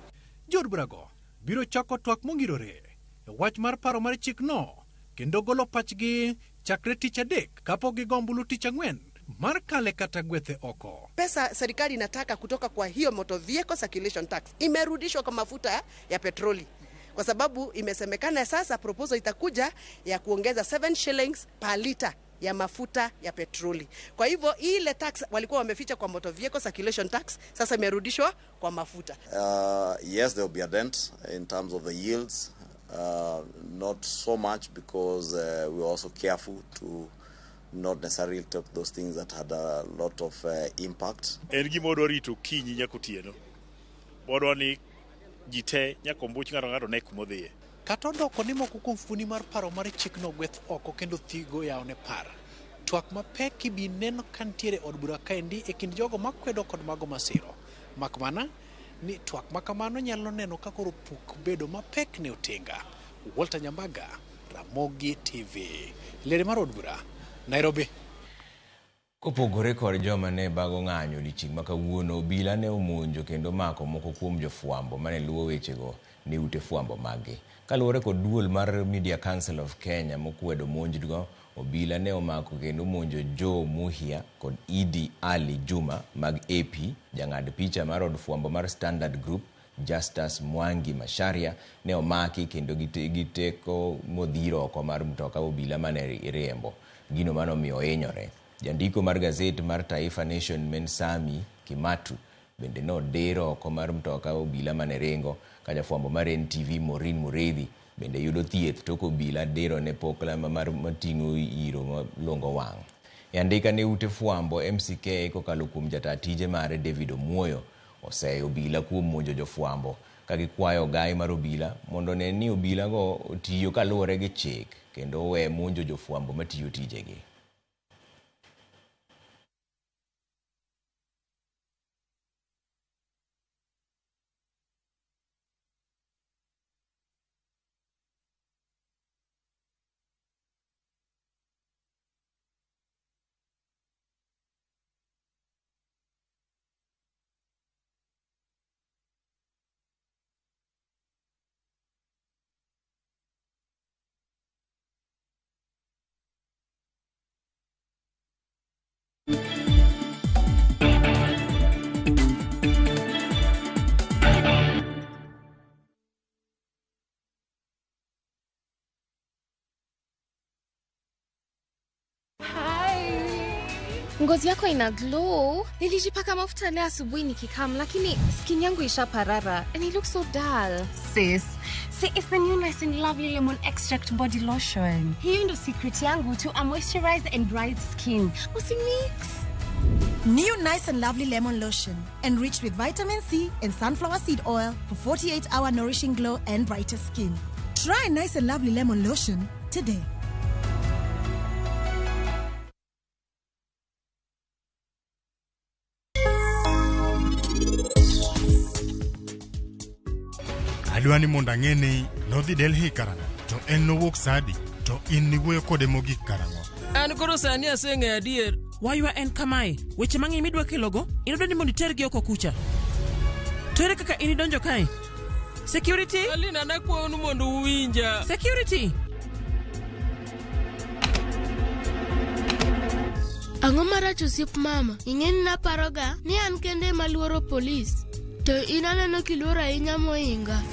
Jood burago biro chako twak mongirore e wach mar paro mar chikno kendo golo pachgi chakre tich adek kapok gigo ombulu tich ang'wen mar kale kata gwethe oko. Pesa serikali inataka kutoka kwa hiyo motor vehicle circulation tax imerudishwa kwa mafuta ya petroli, kwa sababu imesemekana sasa proposal itakuja ya kuongeza 7 shillings per liter ya mafuta ya petroli. Kwa hivyo ile tax walikuwa wameficha kwa motor vehicle circulation tax sasa imerudishwa kwa mafuta. Yes, there will be a dent in terms of the yields. Not so much because we were also careful to not necessarily take those things that had a lot of impact. En gima wadwa rito kinyi nyaka otieno. Wadwa ni ji te nyaka ombuch ng'ato ng'ato ne kuma odhiye. Kata odoko ni moko kuom fuoni mar paro mar chikno gweth oko kendo thigo yawne par. Twak mapek ibi neno ka nitiere od bura kaendi e kind jogo makwedo kod mago masiro. Mak mana ni twak makamano nyalo neno ka koro puk bedo mapek ne otenga. Walter Nyambaga, Ramogi TV. Lere mar od bura, Nairobi. Kopogore kod joma ne bago ng'anyo odiochieng' ma kawuono, obila ne omonjo kendo mako moko kuom jofwambo mane luwo wechego ne ute fwambo maggi. Kaluwore kod duol mar Media Council of Kenya mokwedo monjgo, obila ne omako kendo monjo Joe Muhia kod Idi Ali Juma mag AP, jang'ad picha mar od fwambo mar Standard Group, Justus Mwangi Macharia ne omaki kendo giteko modhiro oko mar mtoka obila mane riembo. Gino mane omiyo ohinyore. Jandiko mar gazet mar Taifa Nation Mensami Kimatu bende nodiro oko mar mtoka obila mane ringo, ka jafwambo mar NTV Maureen Mureithi bende yudo thieth tok obila diro ne pokla mar mating'o iro malongo wang'. E andika ne ute fwambo MCK kokalo kuom jata tije mare David Omuoyo oseyo obila kuom monjo jofwambo ka gikwayo ogai mar obila mondo one ni obila go otiyo kaluwore gi chik kendo owe monjo jofwambo matiyo tijegi. Ngozi yako ina glow. Nilijipaka mafuta leo asubuhi nikikam, lakini skin yangu ishaparara and it looks so dull. Sis, see, it's the new Nice and Lovely Lemon Extract Body Lotion. Hiyo ndo secret yangu to a moisturized and bright skin. Usimix. New Nice and Lovely Lemon Lotion, enriched with vitamin C and sunflower seed oil for 48-hour nourishing glow and brighter skin. Try Nice and Lovely Lemon Lotion today. Adwa ni mondo ang'e ni nodhi Delhi karang'o, to en nowuok sa adi, to in niwuoyo kode mogik karang'o. An koro sani aseng'eyo adier. Waywa en kamae, weche mang'eny midwa kelogo, inodwa ni mondo itergi oko kucha. To ere kaka in idonjo kae? Security? Alina, nakwayou ni mondo uwinja. Security! Ang'o marach osiep mama? Ing'e ni naparoga ni an kende ema luoro polis. To in aneno kiluoro ahinya mohinga.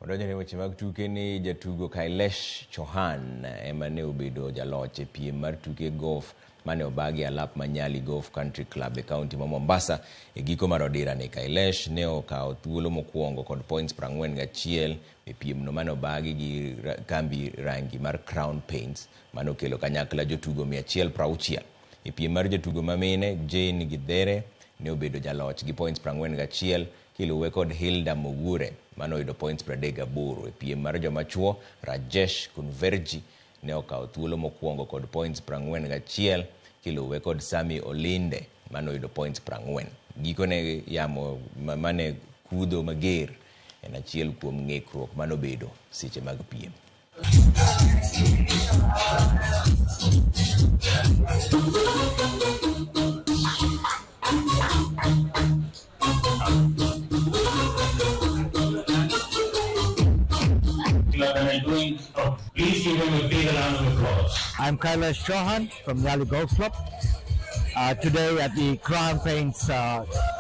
Wadonjo ne weche mag tuke ni jatugo Kailesh Chauhan ema ne obedo jaloch e piem mar tuke golf mane obagi alap ma Nyali Golf Country Club e kaunti ma Mombasa. E giko mar odira ni Kailesh ne okawo thuolo mokwongo kod points 41 e piemno mane obagi gi kambi rangi mar Crown Paints mane okelo kanyakla jotugo 160. E piem mar jotugo mamine, Jane Githere ne obedo jaloch gi points 41 kiluwe kod Hilda Mogure mane oyudo points 38. E piem mar joma chuo, Rajesh Kunverji ne okawo thuolo mokwongo kod points 41 kiluwe kod Sami Olinde mane oyudo points 40. Gikone yamo mane kudho mager en achiel kuom ng'ikruok manobedo seche mag piem. Please give him a big round of applause. I'm Kailash Chauhan from Nyali Golf Club. Today at the Crown Paints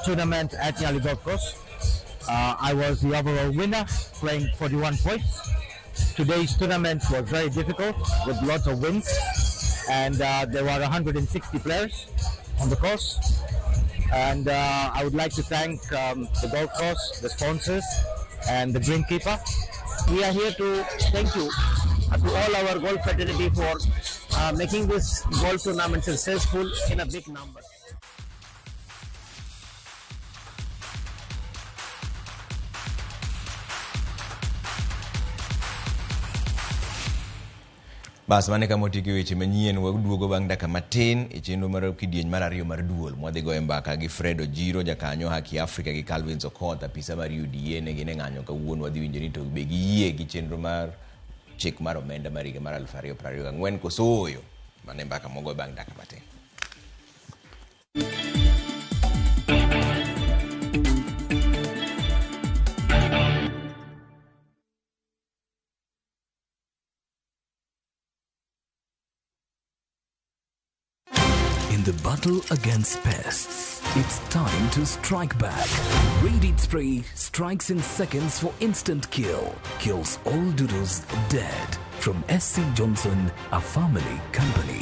tournament at Nyali Golf Course, I was the overall winner, playing 41 points. Today's tournament was very difficult with lots of wins, and there were 160 players on the course. And I would like to thank the golf course, the sponsors, and the greenkeeper. We are here to thank you to all our golf fraternity for making this golf tournament successful in a big number. Bas mane kama otieko weche manyien waduogo bang' dakika matin e chenro mar kidieny mar ariyo mar duol mwadhi goye mbaka gi Fred Ojiro jakanyo Haki Africa gi Calvin Okoth apisa mar UDA ne gin e ng'anyo kawuono wadhi winjo ni to be giyie gi chenro mar chik mar omenda mar higa mar 2024 koso ooyo. Mane mbaka mogo bang' dakika matin. In the battle against pests, it's time to strike back. Raid Spray strikes in seconds for instant kill. Kills all doodles dead. From SC Johnson, a family company.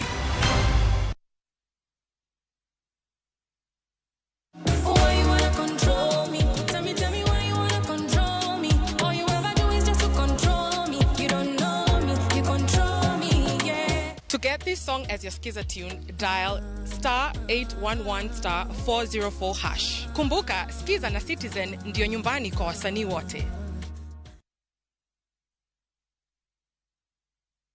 Why you wanna control me? Tell me why you wanna control me? All you ever do is just to control me. You don't know me, you control me, yeah. To get this song as your Skiza tune, dial star 811 star 404 hash. Kumbuka, Skiza na Citizen ndio nyumbani kwa wasanii wote.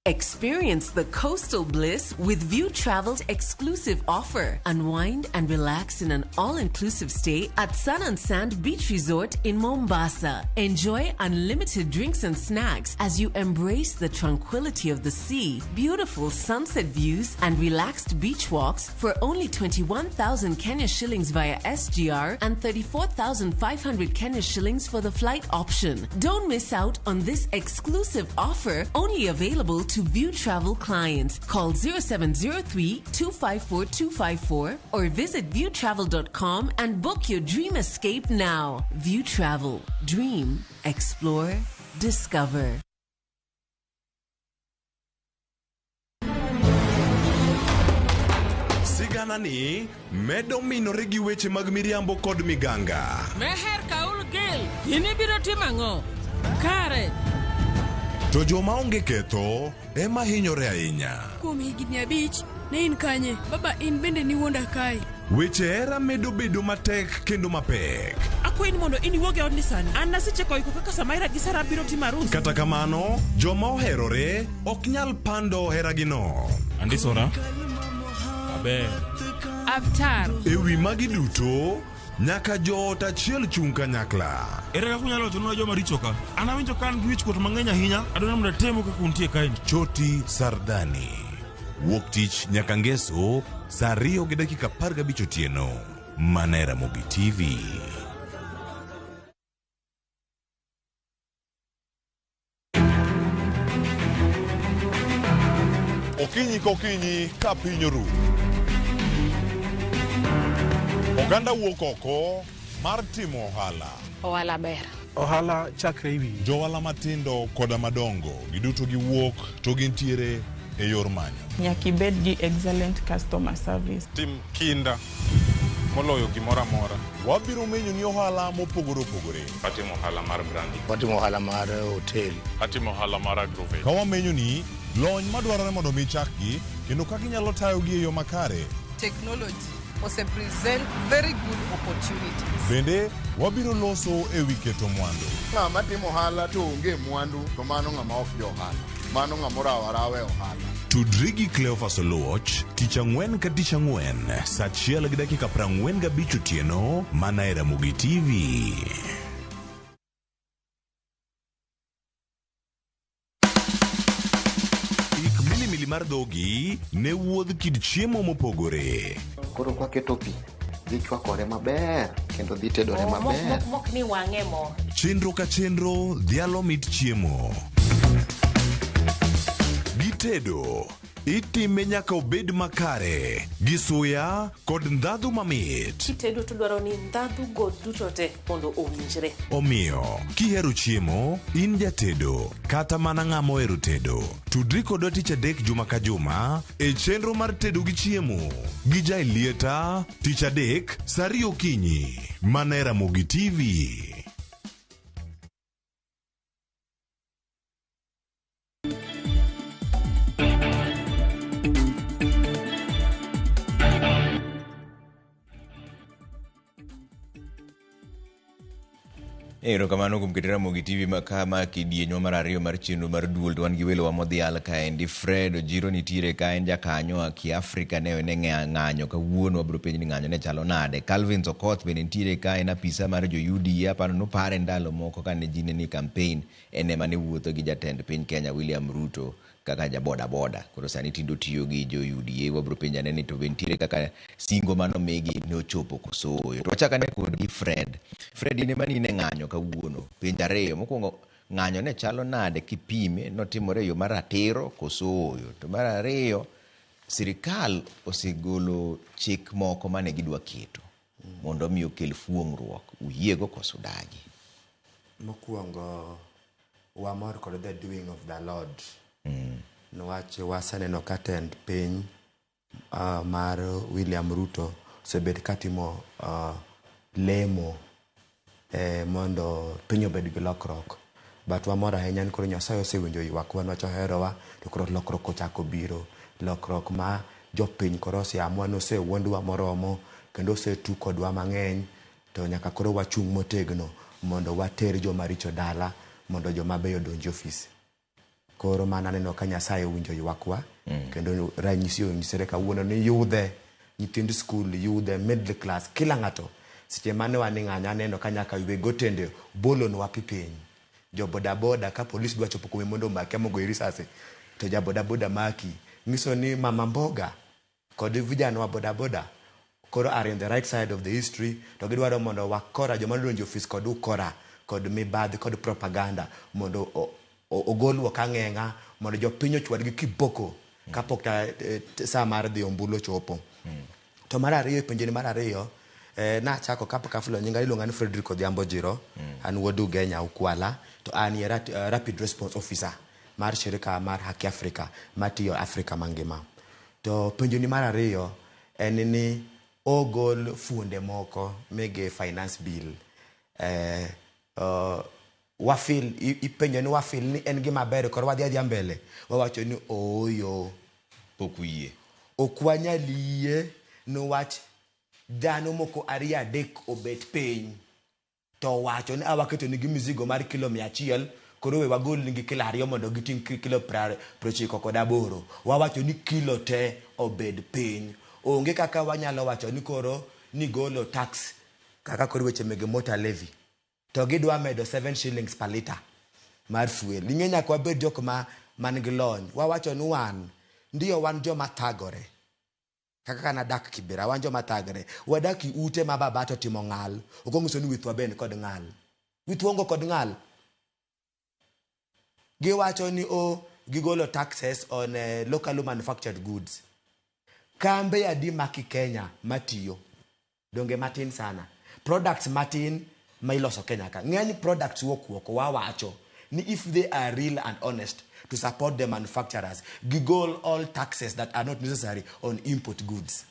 Experience the coastal bliss with View Travel's exclusive offer. Unwind and relax in an all-inclusive stay at Sun and Sand Beach Resort in Mombasa. Enjoy unlimited drinks and snacks as you embrace the tranquility of the sea, beautiful sunset views, and relaxed beach walks for only 21,000 Kenya shillings via SGR and 34,500 Kenya shillings for the flight option. Don't miss out on this exclusive offer, only available to View Travel clients. Call 0703 254 254 or visit viewtravel.com and book your dream escape now. View Travel. Dream, explore, discover. Sigana ni medo minore gi weche mag miriambo kod miganga. Meher Kaul Gil, in ibiro timo ang'o? Kare. To joma onge ketho ema hinyore ahinya. Kuom higni 5, ne in kanye? Baba, in bende niwuonda kae. Weche hera medo bedo matek kendo mapek. Akwayi ni mondo in iwuog e odni sani. An nasecheko iko kaka Samaira gi Sara biro timo arus. Kata kamano, joma oherore ok nyal pando heragino. Andisora. Aber. Avtar. E wi magi duto, nyaka joot achiel chung' kanyakla. Ere kaka unyalo wachonwa joma richo ka? An awinjo ka an gi wichkuot mang'eny ahinya. Adwaro mondo atemu kaka untie kaeni. Choti Sardani. Wuok tich nyaka ngeso saa 2:15 otieno. Mana e Ramogi TV. Okinyi kokinyi ka piny oru. Oganda wuok oko mar timo ohala. Ohala ber. Ohala chakre e wiyi. Johala matindo koda madongo giduto giwuok to gintiere e yor manyo. Nyaka ibed gi excellent customer service. Tim kinda moloyo gimoro amora. Wabiro menyo ni ohala mopogore opogore. Atimo ohala mar branding. Watimo ohala mar hotel. Atimo ohala mar agrovet. Ka wamenyo ni lony madwarore mondo mi chakgi kendo kaka inyalo tayogi e yo makare. Technology ose present very good opportunities. Bende wabiro loso e wi keto mwandu. Ng'ama timo ohala to onge mwandu to mano ng'ama ok jo ohala. Mano ng'ama orawo arawa e ohala. Tudri gi Cleophas Oluoch tich ang'wen ka tich ang'wen saa 1:45 otieno mana e Ramogi TV. Ik milimili mar dhogi ne wuodh kit chiemo mopogore. Koro kwaketo pi, dhi chwakore maber kendo dhi tedore maber. Mok ni wang'e mo. Chenro ka chenro dhialo mit chiemo. Gitedo itime nyaka obed makare gi suya kod ndhadhu mamit. Kitedo to dwaro ni ndhadhu go duto te mondo owinjre. Omiyo, kihero chiemo, in jatedo, kata mana ng'ama ohero tedo, tudri kodwa tich adek juma ka juma e chenro mar tedo gi chiemo gi Jaelieta tich adek saa ariyo okinyi mana e Ramogi TV. Erokamano kuom keto Ramogi TV ma kama kidienywa mar ariyo mar chenro mar duol to wan gi welowa modhial kaendi Fred Ojiro nitiere ka en jakanyo a Kiafrika ne ne ng'anyo kawuono wabiro penjo ni ng'anyo ne chalo nade. Calvin Okoth bende nitiere ka en apisa mar jo UDA aparo nopare ndalo moko kane ji ne ni campaign en ema ne wuotho gi jatend piny Kenya William Ruto kaka ja boda boda. Koro sani tinde otiyo gi jo UDA wabiro penjo ane ni to be nitiere kaka singo manomigi ne ochopo koso ooyo. To wachak ane kodi Fred. Fred in ema nine ng'anyo kawuono. Penjo ariyo. Mokwongo ng'anyo ne chalo nade kipime notimore e yo mar ratiro koso ooyo. To mar ariyo sirikal osegolo chik moko mane gidwa keto mondo mi okel fuong'ruok. Uyiego koso udagi? Mokwongo wamor kod the doing of the Lord. Niwach waseneno ka tend piny mar William Ruto osebet katimo lemo mondo piny obed gi lokruok. But wamor ahinya ni koro Nyasaye osewinjo ywakwa niwach oherowa to koro lokruok ochako biro. Lokruok ma jopiny koro oseamua ni osewuondwa moromo kendo osetu kodwa mang'eny to nyaka koro wachung' motegno mondo water joma richo dala mondo joma beyo odonj e ofis. Koro mano aneno ka Nyasaye owinjo ywakwa kendo ranyisi onyisore kawuono ni yudhe nyithind skul yudhe middle class kila ng'ato seche mane wan e ng'anyo aneno ka nyaka weg otende bolonwa pi piny jo bodaboda ka polis dwa chopo kuomi mondo omaki ama ogoyi risasi to ja bodaboda maki nyiso ni mama mboga kod vijana wa bodaboda koro are in the right side of the history to gidwaro mondo wakora joma nodonjo e ofis kod ukora kod mibadhi kod propaganda mondo ogolwa kang'eng'a mondo jopiny ochwadgi kiboko kapok saa mar dhi ombulu ochopo. To mar ariyo penjoni mar ariyo nachako kapok afulo nyinga iluonga ni Frederick Odhiambo Jiro an wuod Ugenya Ukwala to an ye rapid response officer mar shirika mar Haki Africa matiyo Afrika mangima. To penjoni mar ariyo en ni ogol fuonde moko mege finance bill wafil ipenjo ni wafil ni en gima ber koro wadhi adhiya mbele wawacho ni ooyo pok uyie ok wanyal yie niwach dhano moko ariyo adek obet piny to wacho ni awaketo nigi mizigo mar kilo 100 koro we wagol nigi kilo 2 mondo giting' kilo 98. Wawacho ni kilo te obed piny. Onge kaka wanyalo wacho ni koro ni golo tax kaka koro weche mege motor levy to gidwa medo 7 shillings per liter mar fuel. Ing'e nyaka wabed jok ma man gi lony. Wawacho ni wan ndiyo wan joma thagore. Kaka kana dak Kibera, wan joma thagre. Wadak i ute ma baba to timo ng'al. Ok onyiso ni withwa be kod ng'al. Withwa onge kod ng'al. Giwacho ni o gigolo taxes on locally manufactured goods. Kambe adi maki Kenya matiyo? Donge matin sana. Products matin ma iloso Kenya ka. Ng'eny products wuok oko wawacho ni if they are real and honest to support the manufacturers, gigol all taxes that are not necessary on import goods.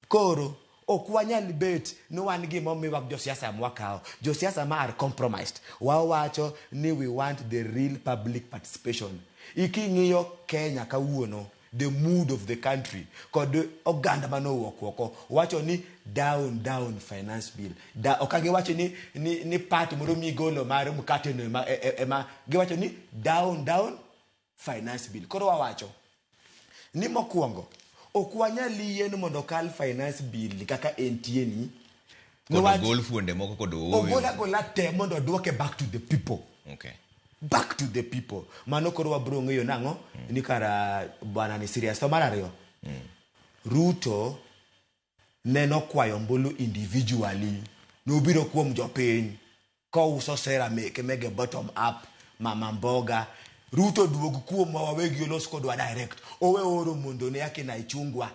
Koro ok wanyal bet ni wan gimomiwa gi josiasa mwakawo. Josiasa ma are compromised. Wawacho ni we want the real public participation. Iking'iyo Kenya kawuono, the mood of the country kod oganda manowuok oko wacho ni down down finance bill. Da, ok giwacho ni part moro migolo mar mkate no ema giwacho ni down down finance bill. Koro wawacho ni mokwongo ok wanyal yie ni mondo okal finance bill kaka entie ni. Kod Niwach- ogol fuonde moko kod ooyo. ogol agola te mondo oduoke back to the people. Okay. Back to the people. Mano koro wabro ng'eyo nang'o ni kara bwana ni serious. To mar ariyo, Ruto neno kwayo ombulu individually. Nobiro kuom jopiny kouso sera meke mege bottom up, mama mboga. Ruto duog kuomwa wawegi olos kodwa direct. Owe oro mondo ne akina Ichung'wa.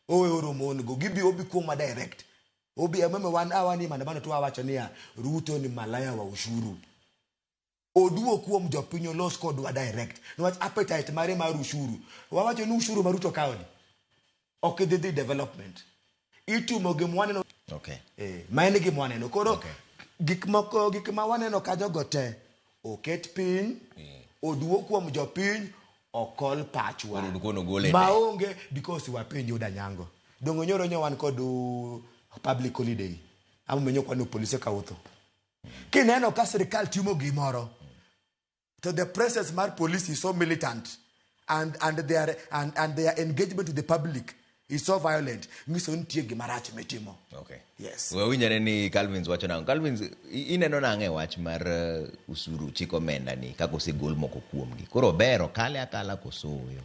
Owe oro mon go. Gibi obi kuomwa direct. Obi ameme wan awani maandamano to wawacho niya Ruto ni malaya wa ushuru. Oduo kuom jopiny olos kodwa direct. Niwach appetite mare mar ushuru. Wawacho ni ushuru ma Ruto kawo ni ok dhi development. Itimo gima waneno. Okay. Ma en gima waneno. Koro gik moko gik ma waneno kanyo go te oket piny, oduo kuom jopiny, okol pachwa. Koro dukono gole te. Maonge because wapenjo Odanyango. Dongo nyoro nyo wan kod public holiday. Ama menyo kwano polise kawuotho. Kineno ka sirikal timo gimoro, to the presence mar police is so militant and their engagement with the public is so violent. Nyiso ni nitie gima rach mitimo. Okay. Yes. Wawinjore ni Calvins wacho nang'o? Calvins, ineno nang'o e wach mar usuru chik omenda ni kaka osegol moko kuomgi? Koro ber okale akala koso ooyo?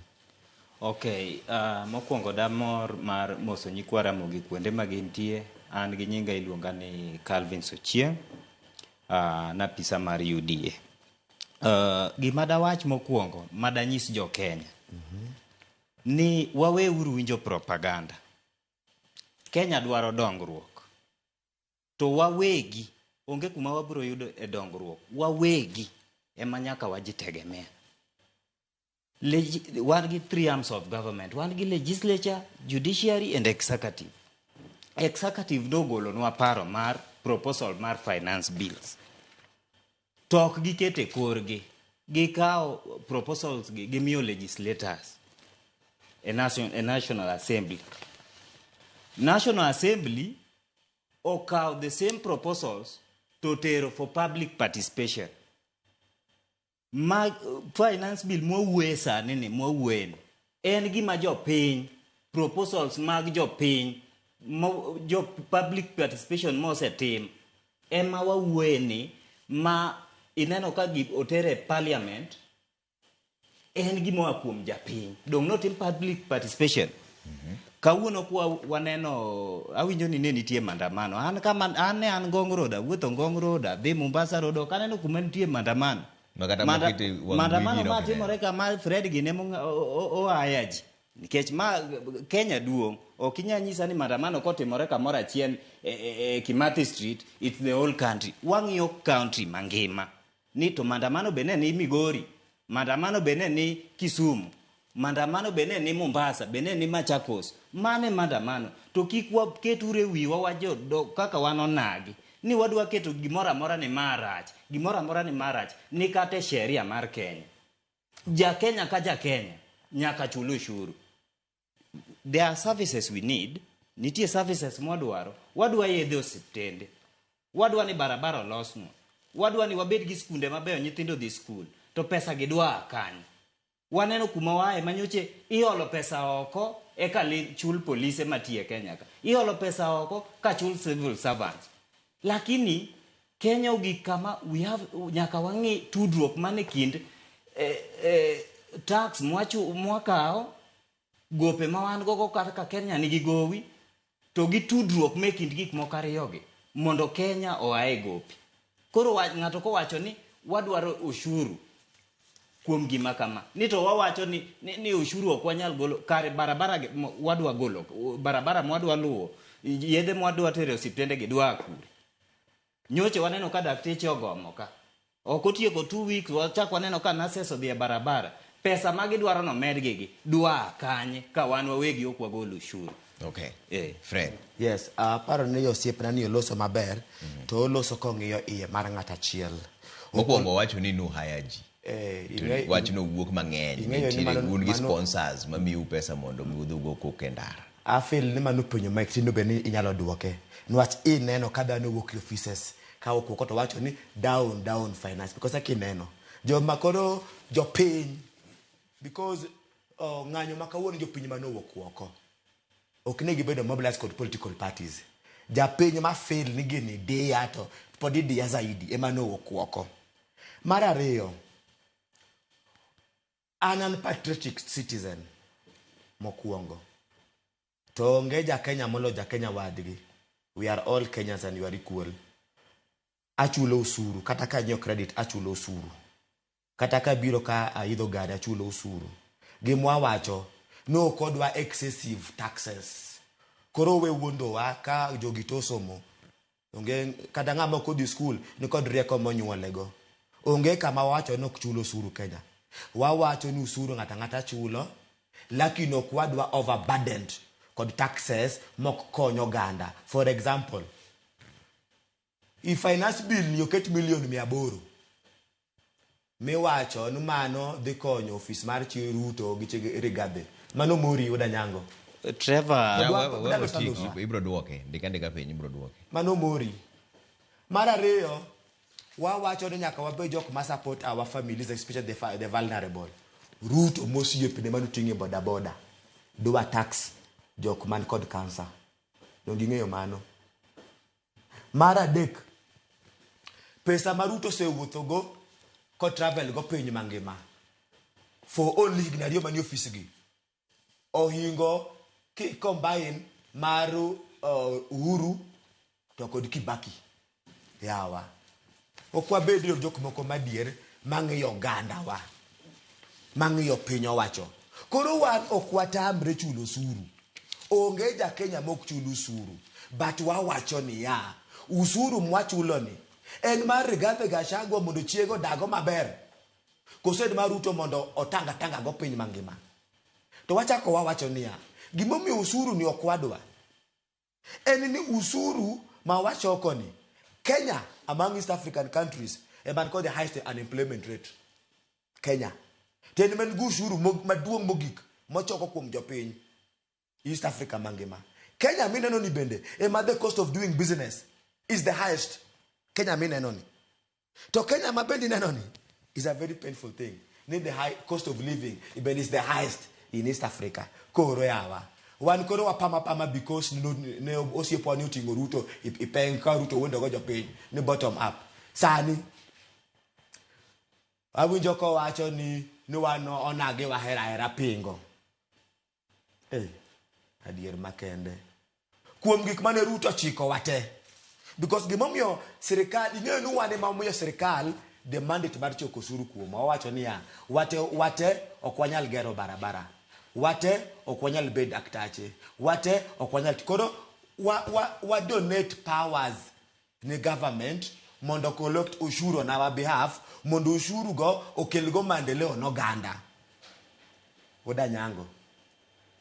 Okay, mokwongo damor mar moso nyikwa Ramogi kuonde ma gintie. An gi nyinga iluonga ni Calvins Ochieng', napisa mar UDA. Gima dawach mokwongo madanyis jo Kenya ni waweuru winjo propaganda. Kenya dwaro dongruok. To wawegi onge kuma wabiro yudo e dongruok. Wawegi ema nyaka wajitegemea. Wan gi three arms of government. Wan gi legislature, judiciary and executive. Executive nogolonwa paro mar proposal mar finance bills. To ok gikete korgi. Gikawo proposals gi gimiyo legislators e National Assembly. National Assembly okawo the same proposals to tero for public participation. Ma finance bill mwawuoye sani ni mwawuoye ni en gima jopiny proposals mag jopiny mo, jo public participation mosetim ema wawuoye ni ma ineno ka gi otere parliament en gima oa kuom japiny dong notim public participation. Kawuono kwa waneno awinjo ni ne nitie maandamano an kama an ne an Ngong Road awuotho Ngong Road adhi Mombasa Road ok aneno kuma nitie maandamano. Ma kata mokete wang' Maandamano wigi ma no timore kama Fred gi ne oaya ji nikech ma Kenya duong' ok inyal nyisa ni maandamano kotimore kamoro achiel e Kimathi Street it's the whole country. Wang'iyo country mangima ni to maandamano be ne ni Migori, maandamano be ne ni Kisumu, maandamano be ne ni Mombasa, be ne ni Machakos. Mane maandamano to kik waket ure wiwa wajo kaka wan onagi ni wadwa keto gimoro amora ni marach, gimoro amora ni marach ni kata e sheria mar Kenya. Ja Kenya ka ja Kenya nyaka chul ushuru. There are services we need, nitie services mwadwaro. Wadwa yedhe osiptende, wadwa ni barabara olosnwa, wadwa ni wabed gi skunde mabeyo nyithindo dhi skul, to pesa gi dwa kanyo. Waneno kuma wae manyoche iolo pesa oko eka chul polise matie Kenya ka. Iolo pesa oko ka chul civil servants. Lakini Kenya ogik kama we have nyaka wang'i tudruok mane kind tax mwakawo, gope ma wan gogo kaka Kenya nigi gowi, to gi tudruok me kind gik moko ariyogi mondo Kenya oa e gope. Koro ng'ato kowacho ni wadwaro ushuru kuom gima kama, ni to wawacho ni ushuru ok wanyal golo, kare barabara wadwa golo, barabara mwadwa luwo, yedhe mwadwa tero e osiptende gi dwa kure. Nyocha waneno ka dakteche ogomo ka. Ok otieko 2 weeks wachak waneno ka nurses odhi e barabara. Pesa ma gidwaro no medgi gi dwa kanye ka wan wawegi ok wagol ushuru. Okay. Fred. Yes, aparo ni osiepna ni oloso maber to oloso kong'iyo iye mar ng'at achiel. Mokwongo wacho ni nu hire ji. To wachno wuok mang'eny. Ing'eyo ni Nitiere un gi sponsors mamiu pesa mondo mi udhi ugo koko e ndara. Afeel ni mano penjo ma tinde bed ni inyalo duoke niwach ineno ka dhano wuok e offices ka owuok to wacho ni down down finance because kineno joma koro jopiny because ng'anyo ma kawuono jopiny manowuok oko ok ne gibedo mobilized kod political parties. Japiny ma feel ni gini diya to pod idiya zaidi ema nowuok oko. Mar ariyo, an patriotic citizen mokwongo to onge ja Kenya molo ja Kenya wadgi. We are all Kenyans and we are equal. Achulo usuru kata ka anyiewo credit, achulo usuru kata ka biro ka aidho gari, achulo usuru. Gimwa wacho no ok odwa excessive taxes. Koro we wuondowa ka jogi to osomo onge kata ng'ama ok odhi skul nikod rieko monyuolego. Onge kama wawacho ni ok chul osuru Kenya. Wawacho ni usuru ng'ato ang'ata chulo, lakini ok wadwa overburdened kod taxes mok kony oganda. For example, i finance bill ni oket milion 800 miwacho ni mano dhi konyo ofis mar chi Ruto gi chi Rigathi. Mano mori wuod Anyango. Trevor. Ya, we otieki, ibro duoke. Ndika ndika piny ibro duoke. Mano mori. Mar ariyo, wawacho ni nyaka wabed jok ma support our families, especially the vulnerable. Ruto mosiepne manoting'e boda boda dwa tax jok man kod cancer. Donge ing'eyo mano? Mar adek, pesa ma Ruto osewuothogo ko travel go piny mangima for only higni 2 manie ofis gi ohingo ki combine mar Uhuru to kod Kibaki. Yawa, ok wabed jok moko madier mang'iyo ogandawa, mang'iyo piny owacho. Koro wan ok watamre chulo osuru. Onge ja Kenya mok chul usuru, but wawacho niya, usuru mwachulo ni en mar Rigathi Gachagua mondo chiege odago maber, koso en mar Ruto mondo otanga tanga go piny mangima? To wachako wawacho niya, gimomiyo usuru ni ok wadwa en ni usuru ma wachoko ni Kenya among East African countries ema kod the highest unemployment rate. Kenya to en man gi usuru maduong' mogik mochoko kuom jopiny East Africa mangima. Kenya mineno ni bende ema the cost of doing business is the highest. Kenya mineno ni to Kenya ma bende ineno ni is a very painful thing ni the high cost of living even is the highest in East Africa. Koro yawa, wan koro wapama pama because ne osiepwa ni oting'o Ruto ipeng ka Ruto wuondo go jopiny ni bottom up. Sani awinjo kowacho ni wan onagi wahero ahera pingo. Adier makende kuom gik mane Ruto ochikowa te, because gimomiyo sirikal ing'eyo ni wan ema omiyo sirikal the mandate mar choko osuru kuomwa. Wawacho niya, wate wate ok wanyal gero barabara, wate ok wanyal bedo daktache, wate ok wanyal koro wa donate powers ne government mondo collect ushuru on our behalf, mondo ushuru go okel go maendeleo n'oganda. Odanyango,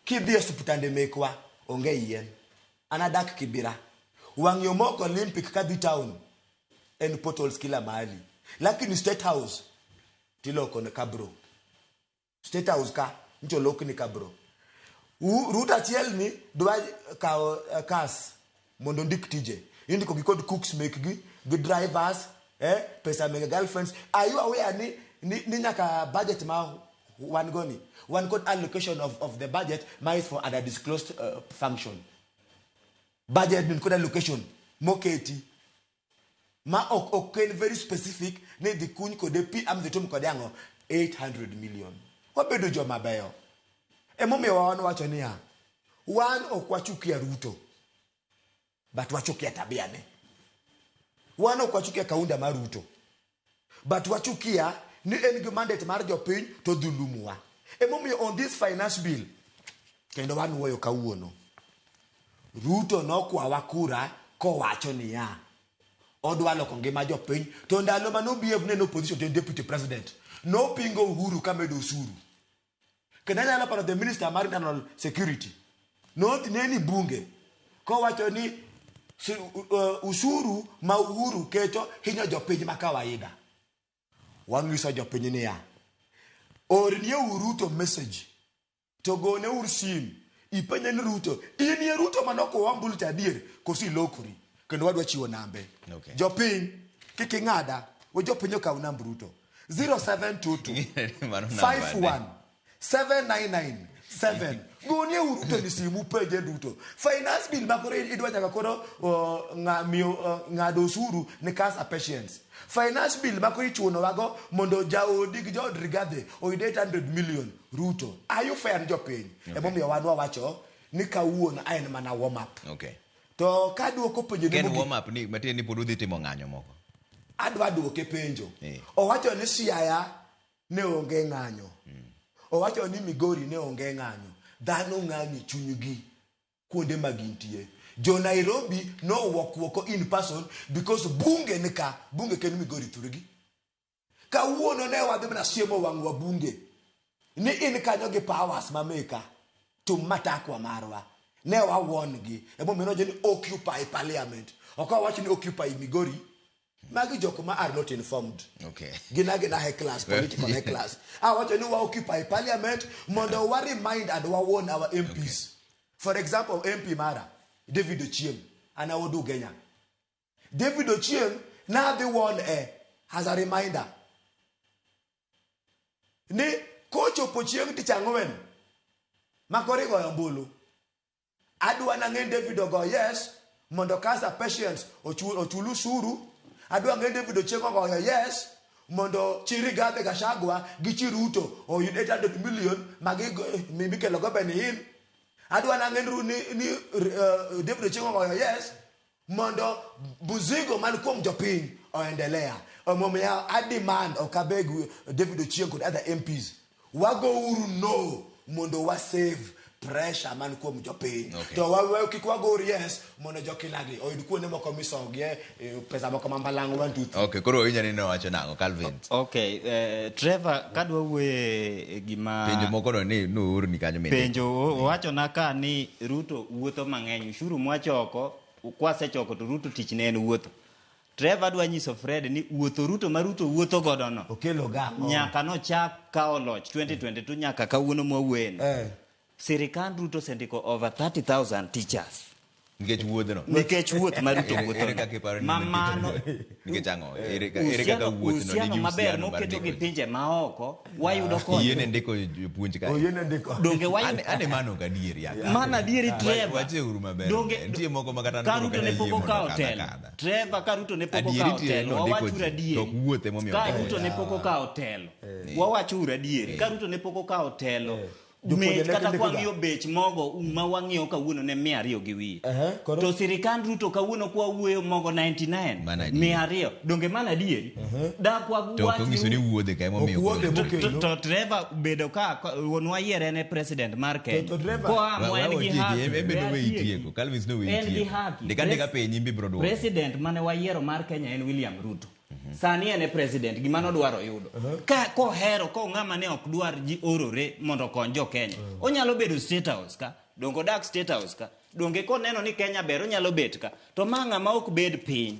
kidhi e osiptande mekwa onge yien. An adak Kibira, wang' yo mok Olympic kadhi town en potholes kila mahali, lakini State House tiloko ne kabro. State House ka ncho lokni kabro. Ruto achiel ni dwa kawo kas mondo ondik tije indiko gi kod cooks mekgi gi drivers, pesa mege girlfriends. Are you aware ni nyaka budget ma wan go ni wan kod allocation of the budget ma is for undisclosed function? Budget ni kod allocation moketi ma ok en very specific ni dhi kuny kode pi am dhi tim kode ang'o. 800 million. Wabedo joma beyo emomiyo wan wacho niya, wan ok wachukia Ruto but wachukia tabia ne. Wan ok wachukia kaunda mar Ruto but wachukia ni en gi mandate mar jopiny to dhulumuwa. Emomiyo on this finance bill kendo wan wuoyo kawuono, Ruto nokwawa kura kowacho niya, Odwa loko ngima jopiny. To ndalo mane obehave ne en opposition to en deputy president. Nopingo Uhuru kamedo osuru. Kendo anyalo paro the minister mar internal security. Nodhi ne ni bunge kowacho ni usuru ma Uhuru keto hinyo jopiny ma kawaida. Wang'iso jopiny niya, ornie Ruto message to gone ur sim ipenje ni Ruto in ye Ruto mane okowo ombulu cha adier koso ilokori kendo wadwa chiwo nambe Okay. jopiny kik ing'ada we jopiny okaw namb Ruto 0722 Mano namba ane. 51 799 7 gonie Ruto ni simu penje Ruto finance bill ma koro idwa nyaka koro miyo ng'ado osuru ni cancer patients finance bill ma koro ichunowago mondo jaodi gi jaod Rigathi oyud 800 million Ruto are you fair ne jopiny Okay. emomiyo wan wawacho ni kawuono a en mana warm up Okay. to kaduoko penjo ni Ken mogik warm up ni matiende ni pod udhi timo ng'anyo moko. adwa duoke penjo Eh. owacho ni Siaya ne onge ng'anyo owacho ni Migori ne onge ng'anyo dhano ng'anyo e chunygi kuonde ma gintie jo Nairobi nowuok woko in person because bunge ni ka bunge ken Migori thurgi kawuono ne wadhi mana siemo wang' wabunge ni in kanyo gi powers ma meka to matakwa marwa ne wawon gi emomiyo nowacho ni occupy parliament ok wawacho ni occupy Migori magi jok ma are not informed Okay. gin agina hecklers political hecklers awacho ni wa occupy parliament mondo wa remind and wa warn our MPs for example MP mara David Ochieng an awuod Ugenya David Ochieng nadhi warn e as a reminder ni kochopo chieng' tich ang'wen ma koro igoyo ombulu adwa nang'e David ogo yes mondo cancer patients ochul usuru adwa ng'e David Ochieng ogoyo yes mondo chi Rigathi Gachagua gi chi Ruto oyud 800 million mikelo go Benny Hinn adwa nang'e ni David Ochieng ogoyo yes mondo buzigo man kuom jopiny oendelea omomiyo a demand ok abeg David Ochieng kod other MPs wagouru no mondo wa save pressure man kuom jopiny Okay. to wawe kik wagor yes mondo jokilagi oyud kuonde moko misogie pesa moko ma mbalang' 1 2 3 Okay, koro winja ni nowacho nang'o Calvin? Okay, Trevor kadwa wuoye gima Penjo moko no ni noorni kanyo mindiko. Penjo owachona ka ni Ruto wuotho mang'eny, ushuru mwachoko, kwasechoko to Ruto tich ne en wuotho. Trevor adwa nyiso Fred ni wuotho Ruto ma Ruto wuotho godo no. Okelo gang'o? Nyaka nochak kawo loch 2022 nyaka kawuono mwawuoyeni. Sirikand Ruto osendiko over 30,000 teachers. Nikech wuodhno. Nikech wuoth ma Ruto Ere- wuotho ere no. kaka iparo ni Ma nitie mano- Nikech ang'o? Ere kaka wuothno Uhusiano nigi maber uhusiano mar moketo gi ndiko ji? pinje maoko wayudo kony. Yiene ndiko jopuonj kae. Oyiene ndiko. Donge wayudo- Ane mano ok adier ya. Mano adieri, Trevor. Wacheuru maber. Donge- Nitie moko ma kata an Ka koro Ruto ok ne anyal pok yie mondo okawo okadh telo. akadha. Trevor ka Ruto ne pok Adieri okawo tie telo, nondiko wawachuru ji, adieri. to ok wuoth emomiyo Ka ondiko Ruto ji. ne pok okawo telo, wawachuru adieri. Ka Ruto ne pok okawo telo, Jopuonje mech ne kata ndiko ga. kwang'iyo bech mogo ma wang'iyo kawuono ne 200 gi wiye. To sirikand Ruto kawuono kwa wuoyo mogo 99, Mano adieri. 200. Donge mano adieri? Dak wa To ok onyiso ni wuodhe ka emomiyo koro- To Trevor bedo ka wuonwa yiere ne president mar Kenya. To Trevor- Koa Wa- mo en wa- gi watieki, haki. en be nowe Atieki. itieko. Calvin nowe En gi itieko. haki. Ndika ndika piny in be ibiro duoko. President mane wayiero mar Kenya en William Ruto. Sani en e president gima nodwaro yudo. Ka kohero ko ng'ama ne ok dwar ji orore mondo okony jo Kenya. Onyalo bedo State House ka, donge odak State House ka. Donge koneno ni Kenya ber onyalo bet ka. To ma ng'ama ok bed piny.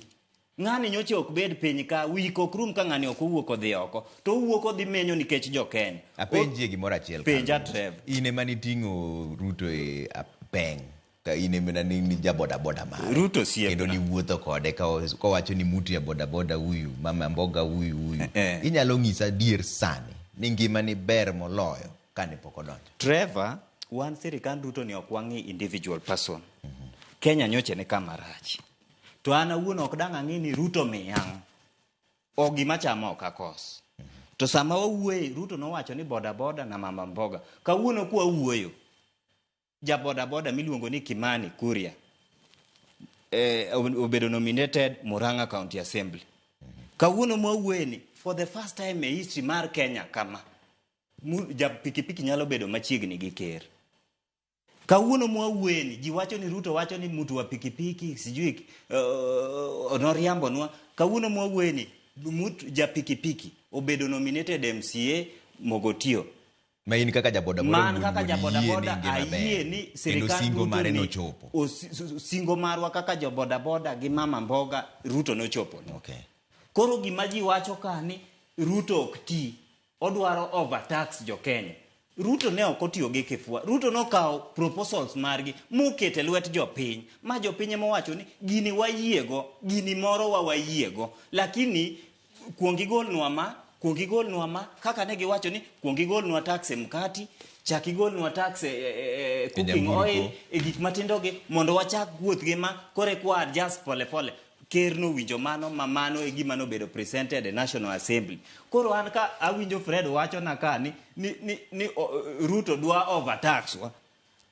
Ng'ani nyocha ok bed piny ka, wik ok rum ka ng'ani ok owuok odhi oko. To owuok odhi menyo nikech jo Kenya. Apenjie gimoro achiel. Penja, Calvin. Trevor. In ema niting'o Ruto e peng. Ka in ema ni ja boda boda mare. Ruto osiepna. Kendo niwuotho kode kowacho ni mutu ya boda boda huyu, mama mboga huyu huyu. Inyalo ng'isa adier sani ni ngimani ber moloyo kane pok odonjo. Trevor, wan sirikand Ruto ni ok wang'i individual person. Kenya nyocha ni kama rach. To an awuon ok dang' ang'i ni Ruto miya ang'o. Ok gima chamo ok akos. To sama wawuoye, Ruto nowacho ni boda boda na mama mboga. Kawuono kwa wuoyo, ja boda boda miluongo ni Kimani Kuria obedo nominated Murang'a County Assembly. Kawuono mwawuoye ni for the first time e history mar Kenya kama ja pikipiki nyalo bedo machiegni gi ker. Kawuono mwawuoyeni ji wacho ni Ruto wacho ni mtu wa pikipiki sijui noriambonwa. Kawuono mwawuoyeni mtu ja pikipiki obedo nominated MCA Mogotio. Ma in kaka jabodaboda Man wuon kaka mondo iyie ni jabodaboda ngima ber. ayie ni Kendo sirikal singo Ruto mare ni nochopo. Singo marwa kaka jobodaboda gi mama mboga Ruto nochopo. Okay. Koro gima ji wacho ka ni Ruto ok ti, odwaro overtax jo Kenya. Ruto ne ok otiyo gi kifua. Ruto nokawo proposals margi mokete lwet jopiny, ma jopiny ema owacho ni gini wayiego, gini moro wa wayiego, lakini kuong igolnwa ma, kuong igolnwa ma, kaka ne giwacho ni kuong igolnwa tax e mkati, chak igolnwa tax e cooking nyamburko. oil, e gik matindo gi, mondo wachak wuoth gi ma, koro eka wa adjust pole pole. Ker nowinjo mano ma mano e gima nobedo presented e National Assembly. Koro an ka awinjo Fred wacho na ka ni Ruto dwa overtax wa.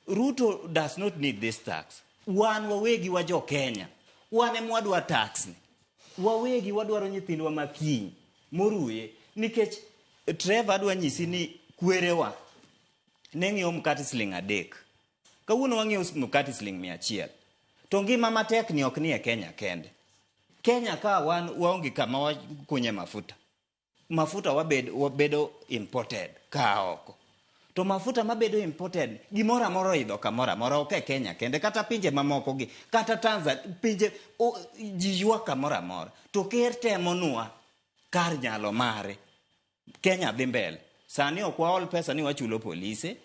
Ruto does not need this tax. Wan wawegi wa jo Kenya. Wan ema wadwa tax ni. Wawegi wadwaro nyithindwa ma kiny moruye nikech Trevor adwa nyisi ni kwerewa ne ng'iewo mkate siling 3. Kawuono wang'iewo mkate siling 100. To ngima matek ni ok ni e Kenya kende. Kenya ka wan waonge kama wakunye mafuta. Mafuta wabedo imported ka oko. To mafuta mabedo imported gimoro amora oidho kamoro amora, ok e Kenya kende, kata pinje mamoko gi, kata Tanzania, pinje ji ywak kamoro amora. To ker temonwa kar nyalo mare. Kenya dhi mbele. Sani ok waol pesa ni wachulo polise.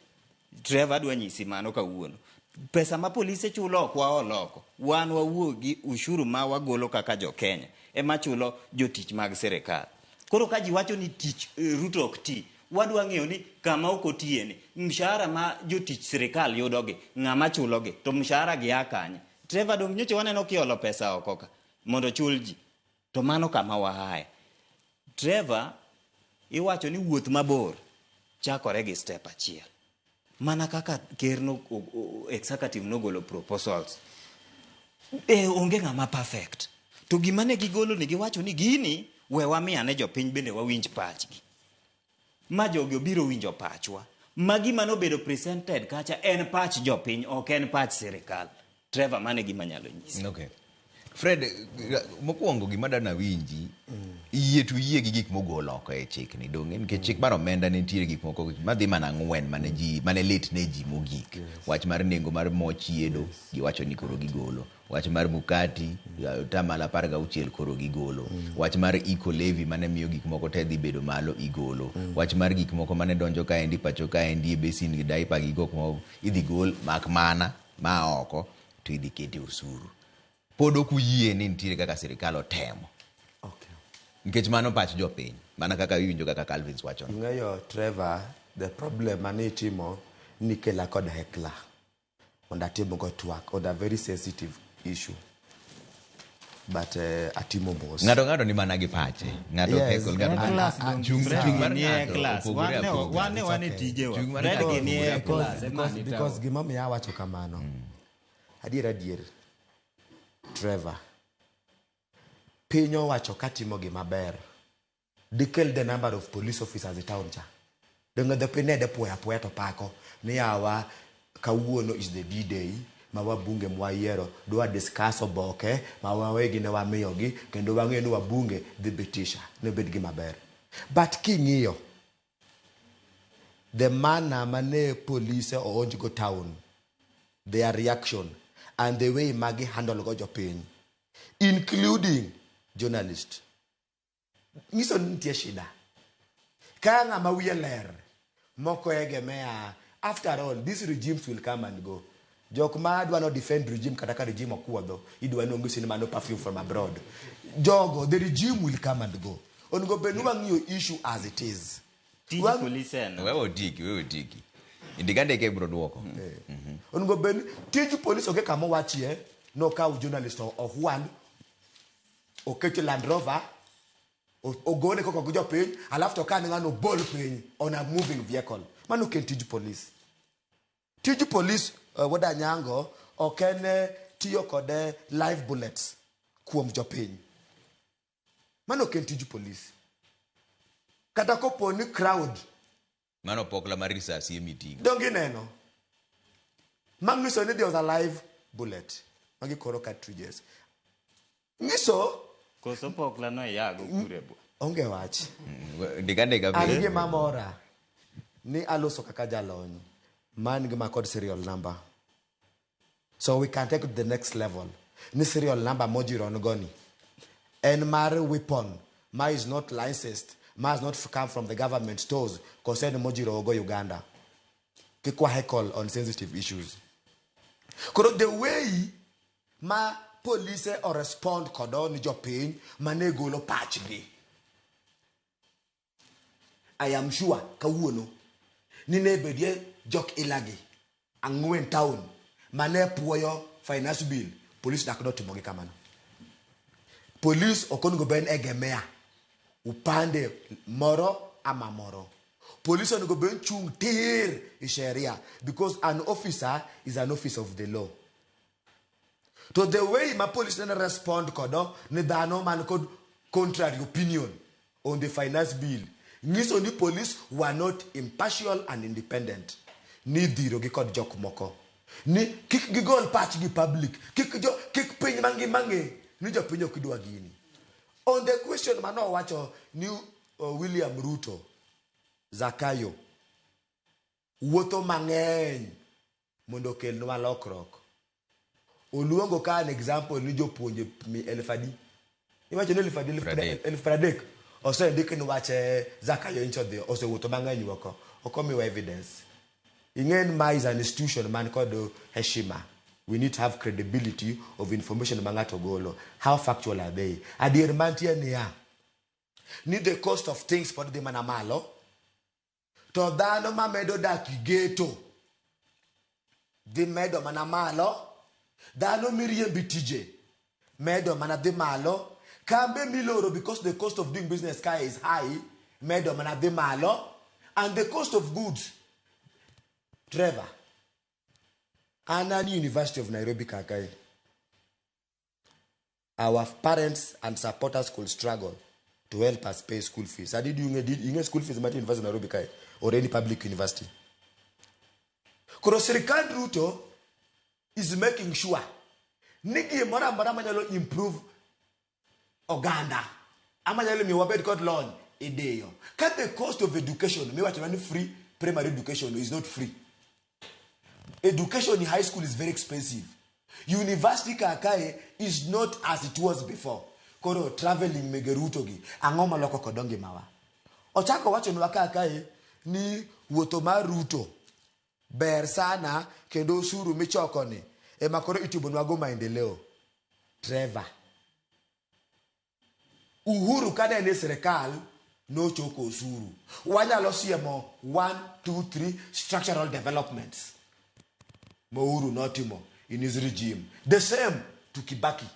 Trevor adwa nyisi mano kawuono. Pesa ma polise chulo ok waol oko. Wan wawuog gi ushuru ma wagolo kaka jo Kenya ema chulo jotich mag sirikal. Koro ka ji wacho ni tich Ruto ok ti, wadwa ng'eyo ni kama ok otiye ni mshahara ma jotich sirikal yudogi, ng'ama chulogi, to mshahara gi a kanye? Trevor dong nyocha waneno kiolo pesa oko ka mondo chul ji. To mano kama wahaye. Trevor iwacho ni wuoth mabor chakore gi step achiel. Mana kaka ker no, executive nogolo proposals. Onge ng'ama perfect. To gima ne gigolo ni giwacho ni gini we wamiyane jopiny bende wawinj pachgi. Ma jogi obiro winjo pachwa. Ma gima nobedo presented kacha en pach jopiny, ok en pach sirikal. Trevor, mano e gima nyalo nyisi. Okay. Fred, mokwongo gima dana winji, yie to yie gi gik mogol oko e chikni, donge? Nikech chik mar omenda nitiere gik moko madhi mana 4 mane ji, mane lit ne ji mogik. Wach mar nengo mar mo chiedo, giwacho ni koro gigolo. Wach mar mukati, 16% koro gigolo. Wach mar eco levy mane miyo gik moko te dhi bedo malo igolo. Wach mar gik moko mane donjo kaendi pacho kaendi e basin gi diaper gi gik moko idhi gol mak mana ma oko to idhi kete osuru. Pod ok uyie ni nitiere kaka sirikal otemo. Okay. Nikech mano pach jopiny, mana kaka iwinjo kaka Calvins wacho. Ing'eyo Trevor, the problem mane itimo nikela kod hekla mondo atim go twak on a very sensitive issue. But atimo mos. Ng'ato ni mana gi pache. Ng'ato Yes. heckle, ng'ato Class chung' dong' chung' mar Fred ni e ng'ato class. opogore apogore. Wan ne wan e tijewa. Chung' mar Fred ng'ato gi ni e opogore class, apogore. ema ni Because tawo. gimomiyo awacho kamano. Adier adier. Trevor. Piny owacho katimo gima ber. Dikel the number of police officers e town cha. Donge dho piny nede puoya apuoya to pako ni yawa kawuono is the D-day ma wabunge mwayiero dwa discuss oboke ma wawegi ne wamiyogi kendo wang'eyo ni wabunge dhi bitisha ne bed gima ber. But king'iyo the manner mane polise oonj go town, their reaction and the way magi handle go jopiny, including journalist, nyiso ni nitie shida. Ka ng'ama wiye ler moko egemea, after all these regimes will come and go. Jok ma dwa no defend regime kata ka regime okuodho, idwa ni ong'isi ni mano perfume from abroad. Jogo, the regime will come and go. Onego bed ni wang'iyo issue as it is. Tij polise en. Wewe otiki, wewe otiki. Indika ndeke ibiro duoko. Onego bed ni tij police onge kama owachie nokaw journalist ohwal, oket Land Rover, ogone koko gi jopiny, alafu to ka ng'ano bol piny on a moving vehicle. Mano ok en tij police. Tij police, Wuod Anyango, ok en tiyo kod live bullets kuom jopiny. Mano ok en tij police. Kata kopo ni crowd Mano pokla mar risasi e miting'o. Donge ineno? Manyiso ni there was a live bullet. Magi koro cartridges. Nyiso Koso pokla no iyago kure bwa. Onge wach. Ndika ndika An gima mora ni aloso kaka jalony man gima kod serial number. So we can take it to the next level. Ni serial number mojiron goni. En mar weapon ma is not licensed, ma has not come from the government stores, kose en mojiro go Uganda. Kik wa heckle on sensitive issues. Koro the way ma police o respond kodo ni jopiny mane golo pachgi. I am sure kawuono ni ne bedie jok ilagi ang'wen town mane puoyo finance bill, police dak notimogi kamano. Police ok onego bed egemea upande moro ama moro. Police onego bed chung tir e sheria because an officer is an officer of the law. To the way ma police nene respond kodo ni dhano man kod contrary opinion on the finance bill nyiso ni police were not impartial and independent. Ni dhiro gi kod jok moko. Ni kik gigol pachgi public, kik jo kik piny mangima ng'e ni jopiny ok dwa gini. On the question mane owacho ni William Ruto, Zakayo wuotho mang'eny mondo okelnwa lokruok. Oluongo ka an example ni jopuonje mi elfu adi? Iwacho ni elfu adi? Elfu 30. Osendik ni wach Zakayo nyicho odhi osewuotho mang'eny oko. Ok omiwa evidence. Ing'en ma is an institution man kod heshima. We need to have credibility of information ma ng'ato golo. How factual are they? Adier mantie niya, ni the cost of things pod dhi mana malo, to dhano mamedo dak e ghetto dhi medo mana malo, dhano miriembi tije medo mana dhi malo, kambe miloro because the cost of doing business ka is high medo mana dhi malo, and the cost of goods. Trevor, an an University of Nairobi kakae. Our parents and supporters could struggle to help us pay school fees. And did you ing'e school fees mati University of Nairobi kae or any public university? Koro sirikand Ruto is making sure ni gimoro amora manyalo improve oganda ama nyalo miyo wabed kod lony idiyo. Ka the cost of education miwacho ni free primary education is not free. Education in high school is very expensive. University kakae is not as it was before. Koro traveling mege Ruto gi ang'o maloko kod ngimawa. Ochako wachonwa kakae ni wuotho mar Ruto ber sana kendo osuru michoko ni ema koro itimonwago maendeleo. Trevor, Uhuru kane en e sirikal nochoko osuru. Wanyalo siemo 1, 2, 3 structural developments ma Uhuru notimo in his regime. The same to Kibaki.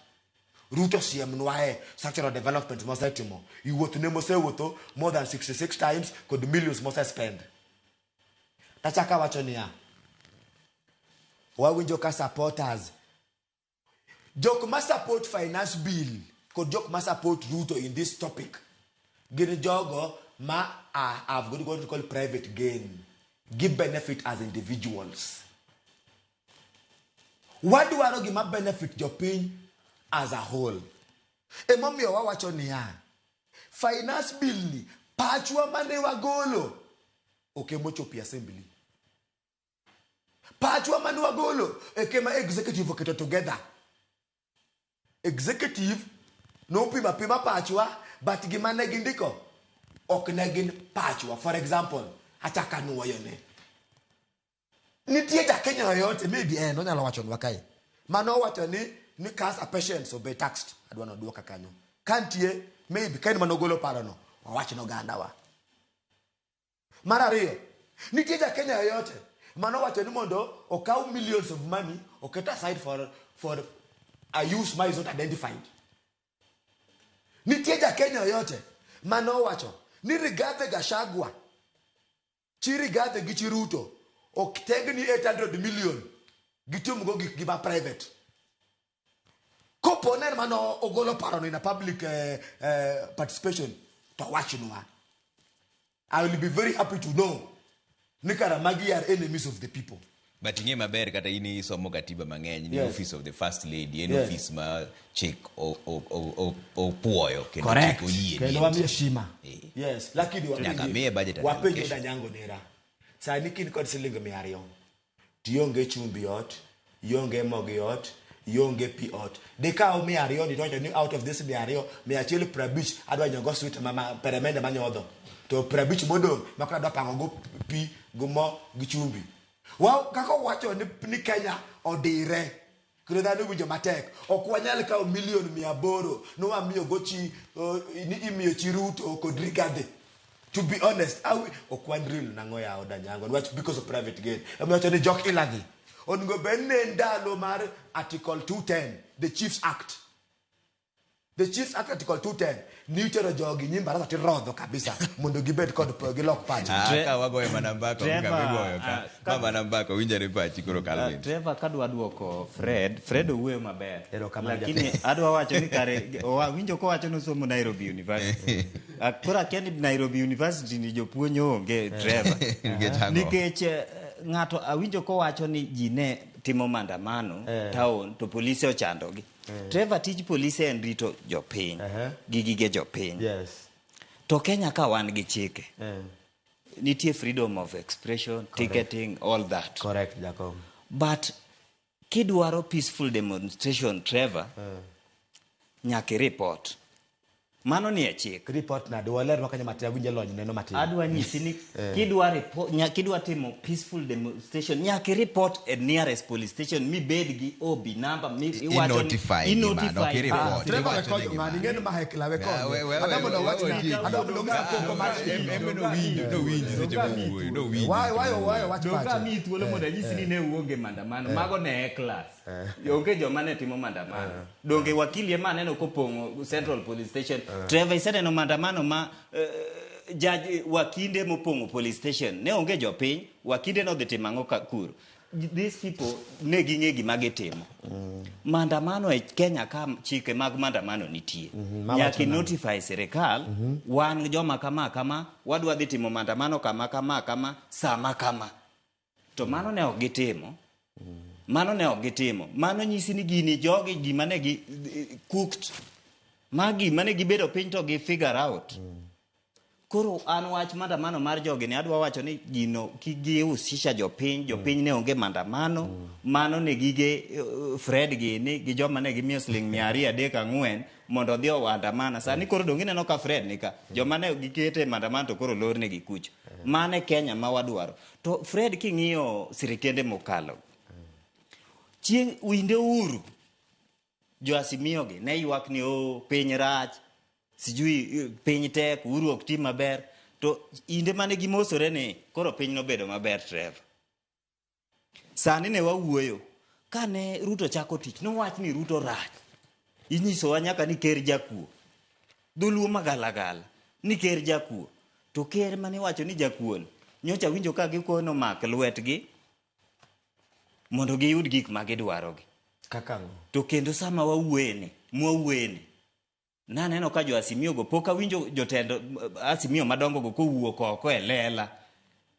Ruto siemnwae structural development mosetimo. Iwuothne mosewuotho more than 66 times kod millions mosespend. Tachaka wacho niya, wawinjo ka supporters jok ma support finance bill kod jok ma support Ruto in this topic gin jogo ma are, have got what we call private gain. Give benefit as individuals. Wadwaro gima benefit jopiny as a whole. Emomiyo wawacho niya, finance bill ni pachwa mane wagolo ok emochopo e assembly. Pachwa mane wagolo e kema executive oketo together. Executive nopimo apima pachwa but gima ne gindiko ok ne gin pachwa. For example, achaka nuoyone. Nitie ja Kenya yoyote maybe en onyalo wachonwa kae mano owacho ni cancer patients obed taxed. Adwa noduoka kanyo. Kantie maybe ka en manogolo parono owach ne ogandawa. Mar ariyo, nitie ja Kenya yoyote manowacho ni mondo okaw millions of money oket aside for a use ma is not identified. Nitie ja Kenya yoyote manowacho ni Rigathi Gachagua chi Rigathi gi chi Ruto ok tegni 800 million gitimgo gikgi ma private. Kopo ne en mano ogolo parono in a public participation to wachnwa. I will be very happy to know ni kara magi are enemies of the people. But ing'e maber kata in isomo katiba mang'eny ni office of the first lady en office ma chik opuoyo kendo chik oyie ni Kendo en wamiye heshima. Yes, lakini Nyaka miye budget and wapenjo allocation. Danyango nera. Sani kin kod siling 200 tionge chumbi ot, ionge mogo e ot, ionge pi ot. Dikaw 200 ni to ni out of this 200, 150 adwa nyiewo sweet ma peremende manyodho. To 50 modong' makoro adwa pango go pi gi mo gi chumbi. Wa kaka wacho ni Kenya odire. Kendo dhano winjo matek. Ok wanyal kawo milion 800 nowamiyo go chi ni imiyo chi Ruto kod Rigathi. To be honest, ok wan real nang'o yawo Danyango niwach because of private gain. Emomiyo wacho ni jok ilagi. Onego bed ni ndalo mar Article 210, the Chiefs Act. The Chiefs Act Article 210 ni itero jogi nyim baraza tirodho kabisa mondo gibed kod gilok pacho. Ka wagoyo mana mbaka onge kama igoyo ka. Ma mana mbaka winjore pachi koro Calvin. Trevor kadwa duoko Fred owuoyo maber. Lakini japiny. adwa wacho ni kare winjo kowacho ni osomo Nairobi University. Koro akia ni Nairobi University ni jopuonj onge Trevor. Nikech ang'o? Nikech ng'ato awinjo kowacho ni ji ne timo maandamano town to polise ochandogi. Trevor tij polise en rito jopiny gi gige jopiny. To Kenya ka wan gi chike. Nitie freedom of expression, ticketing, all that. Correct, Jacob. But kidwaro peaceful demonstration, Trevor, nyaka report. Mano ni e chik. Report nade? Waler wakanyo matin, awinjo lony neno matin. Adwa nyisi ni kidwa report, kidwa timo peaceful demonstration, nyaka report at nearest police station mibed gi OB number mi iwacho ni I-notify gi mano, ok i-report. Trevor Iwacho we negi konyo mano. ng'ani, ing'e ni ma hekla we konyo. We- Adwa mondo awach ni- adwa mondo ong'e koko mar Em nowinjo seche mowuoyo, nowinjo. Why wach Donge pache? amiyi thuolo mondo anyisi ni ne uonge maandamano. Mago ne e class. Onge joma ne timo maandamano. Donge wakili ema aneno kopong'o Central Police Station. Trevor iseneno maandamano ma judge wakinde mopong'o police station. Ne onge jopiny, wakinde nodhi timo ang'o ka kuro. These people ne ging'e gima gitimo. Maandamano e Kenya ka chike mag maandamano nitie. Ma Nyaka wacho nang'o? notify sirikal, wan joma kama kama, wadwa dhi timo maandamano kama kama kama, sama kama. To mano ne ok gitimo. Mano ne ok gitimo. Mano nyisi ni gini jogi gima ne gi cooked. Ma gima ne gibedo piny to gi figure out. Koro an wach maandamano mar jogi ni adwa wacho ni gino kik gihusisha jopiny, jopiny ne onge maandamano. Mano ne gige Fred gini gi joma ne gimiyo siling 200 3 4 mondo odhi oandamana. Sani koro donge ineno ka Fred ni ka. Joma ne gikete e maandamano to koro lornegi kucho. Mano e Kenya ma wadwaro. To Fred king'iyo sirikende mokalo. Chieng' winde uru jo Azimio gi ne ywak ni o piny rach, sijui piny tek, Uhuru ok ti maber. To inde mane gimosore ni koro piny nobedo maber Trevor. Sani ne wawuoyo kane Ruto chako tich nowach ni Ruto rach. Inyisowa nyaka ni ker jakuo. Dholuo magalagala ni ker jakuo. To ker mane iwacho ni jakuo nyocha winjo ka gikono mak lwetgi mondo giyud gik ma gidwarogi. Kaka ang'o? To kendo sama wawuoyeni, mwawuoyeni, naneno ka jo Azimio go pok awinjo jotend Azimio madongo go kowuok oko e lela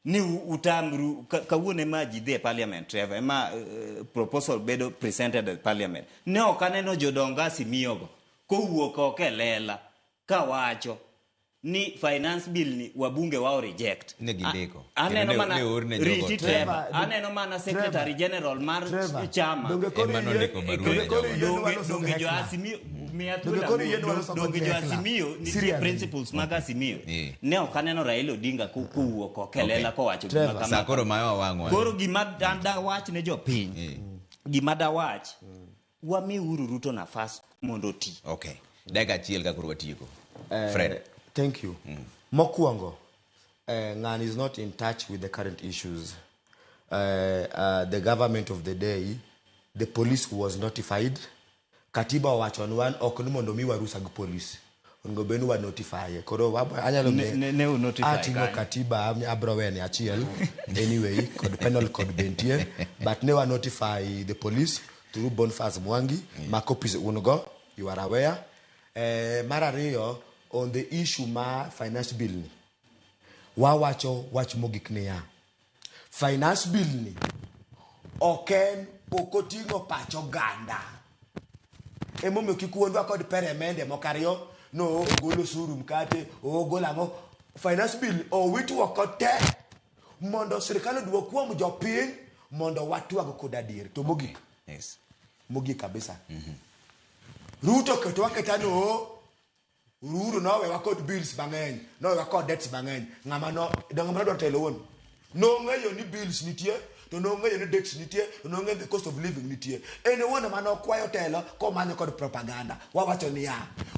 ni utamru kawuono ema ji dhi e parliament Trevor, ema proposal bedo presented at parliament. Ne ok aneno jodong Azimio go kowuok oko e lela kawacho ni finance bill ni wabunge wao reject. Ne gindiko. Aneno Kendo mana ne orne jogo riti te. Trevor. Aneno mana secretary general mar Trevor. chama. Donge koro Ema nondiko barua donge ne koro jogo. yie waloso Donge jo hekla. Azimio, miya Donge thuolo koro yie waloso donge jo hekla. Azimio nitie Seriously. principles mag Azimio. Ne ok aneno Raila Odinga kowuok oko e lela kowacho gima kama. Sa koro mayo wang'wa. Koro gima dawach ne jopiny, gima dawach, wamiuru Ruto nafas mondo oti. Okay. Dakika achiel ka koro watieko. Fred. Thank you. Mokwongo, ng'ani is not in touch with the current issues. The government of the day, the police was notified. Katiba owacho ni wan ok ni mondo mi warusa gi police. Onego bed ni wa notify. Koro anyalo Ne u notify ating'o kanyo. katiba abro wene achiel. Anyway, kod penal code be nitie. But ne wa notify the police through Boniface Mwangi. Ma copies un go, you are aware. Mar ariyo, on the issue ma finance bill ni, wawacho wach mogik niya. Finance bill ni, Ok en ok oting'o pach oganda. Emomiyo kik wuondwa kod peremende moko ariyo no ogolo osuru mkate, ogolo ang'o. Finance bill owit oko te mondo sirkal oduok kuom jopiny mondo watwag kod adier. To mogik. Yes. Mogik kabisa. Ruto oketo aketa no Uhuru nowewa kod bills mang'eny, nowewa kod debts mang'eny. Ng'ama no, donge mano dwaro telo owuon? Nong'eyo ni bills nitie, to nong'eyo ni debts nitie, to nong'eyo ni the cost of living nitie. En owuon ema nokwayo telo komanyo kod propaganda. Wawacho niya,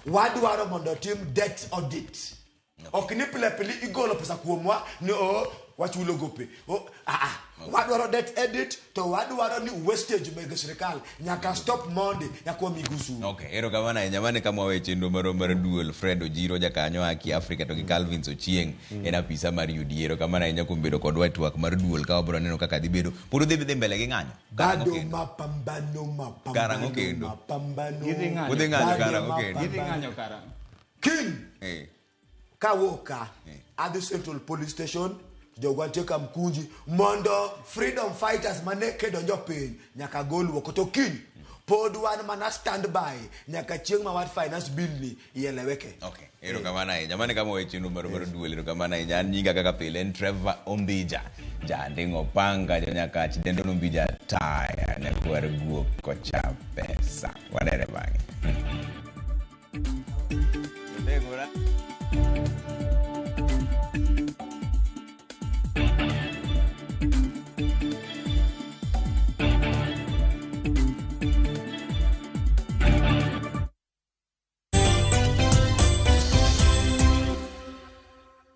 wadwaro mondo otim debt audit. Ok ni pile pile igolo pesa kuomwa ni o wachulo gope. O, ah, ah. Wadwaro debt audit to wadwaro ni wastage meg sirkal nyaka stop mondi nyaka wamigi osuru. Okay, erokamano ahinya. Mano e kama wawe chenro marwa mar duol. Fred Ojiro jakanyo Haki Africa to gi Calvins Ochieng en apisa mar UDA. Erokamano ahinya kuom bedo kodwa e twak mar duol ka wabiro neno kaka dhi bedo. Pod udhi dhi mbele gi ng'anyo? Karang'o Bado kendo? mapambano mapambano Karang'o kendo? mapambano. Gidhi ng'anyo. Udhi ng'anyo Bado karang'o kendo? Gidhi ng'anyo karang'o? Kiny Eh. kawuok ka adhi Central Police Station jogwa nitie Kamkunji mondo freedom fighters mane kedo jopiny nyaka gol oko to kiny pod wan mana standby nyaka chieng' ma wat finance bill ni ieleweke. Okay. Erokamano ahinya. Mano e kama wawe chenro marwa mar duol. Erokamano ahinya. An nyinga kaka pile en Trevor Ombija. Janding' opanga jonyakach dendo Ombija taya nyakwar guok kocha pesa. Wanere bang'e. Ndegora.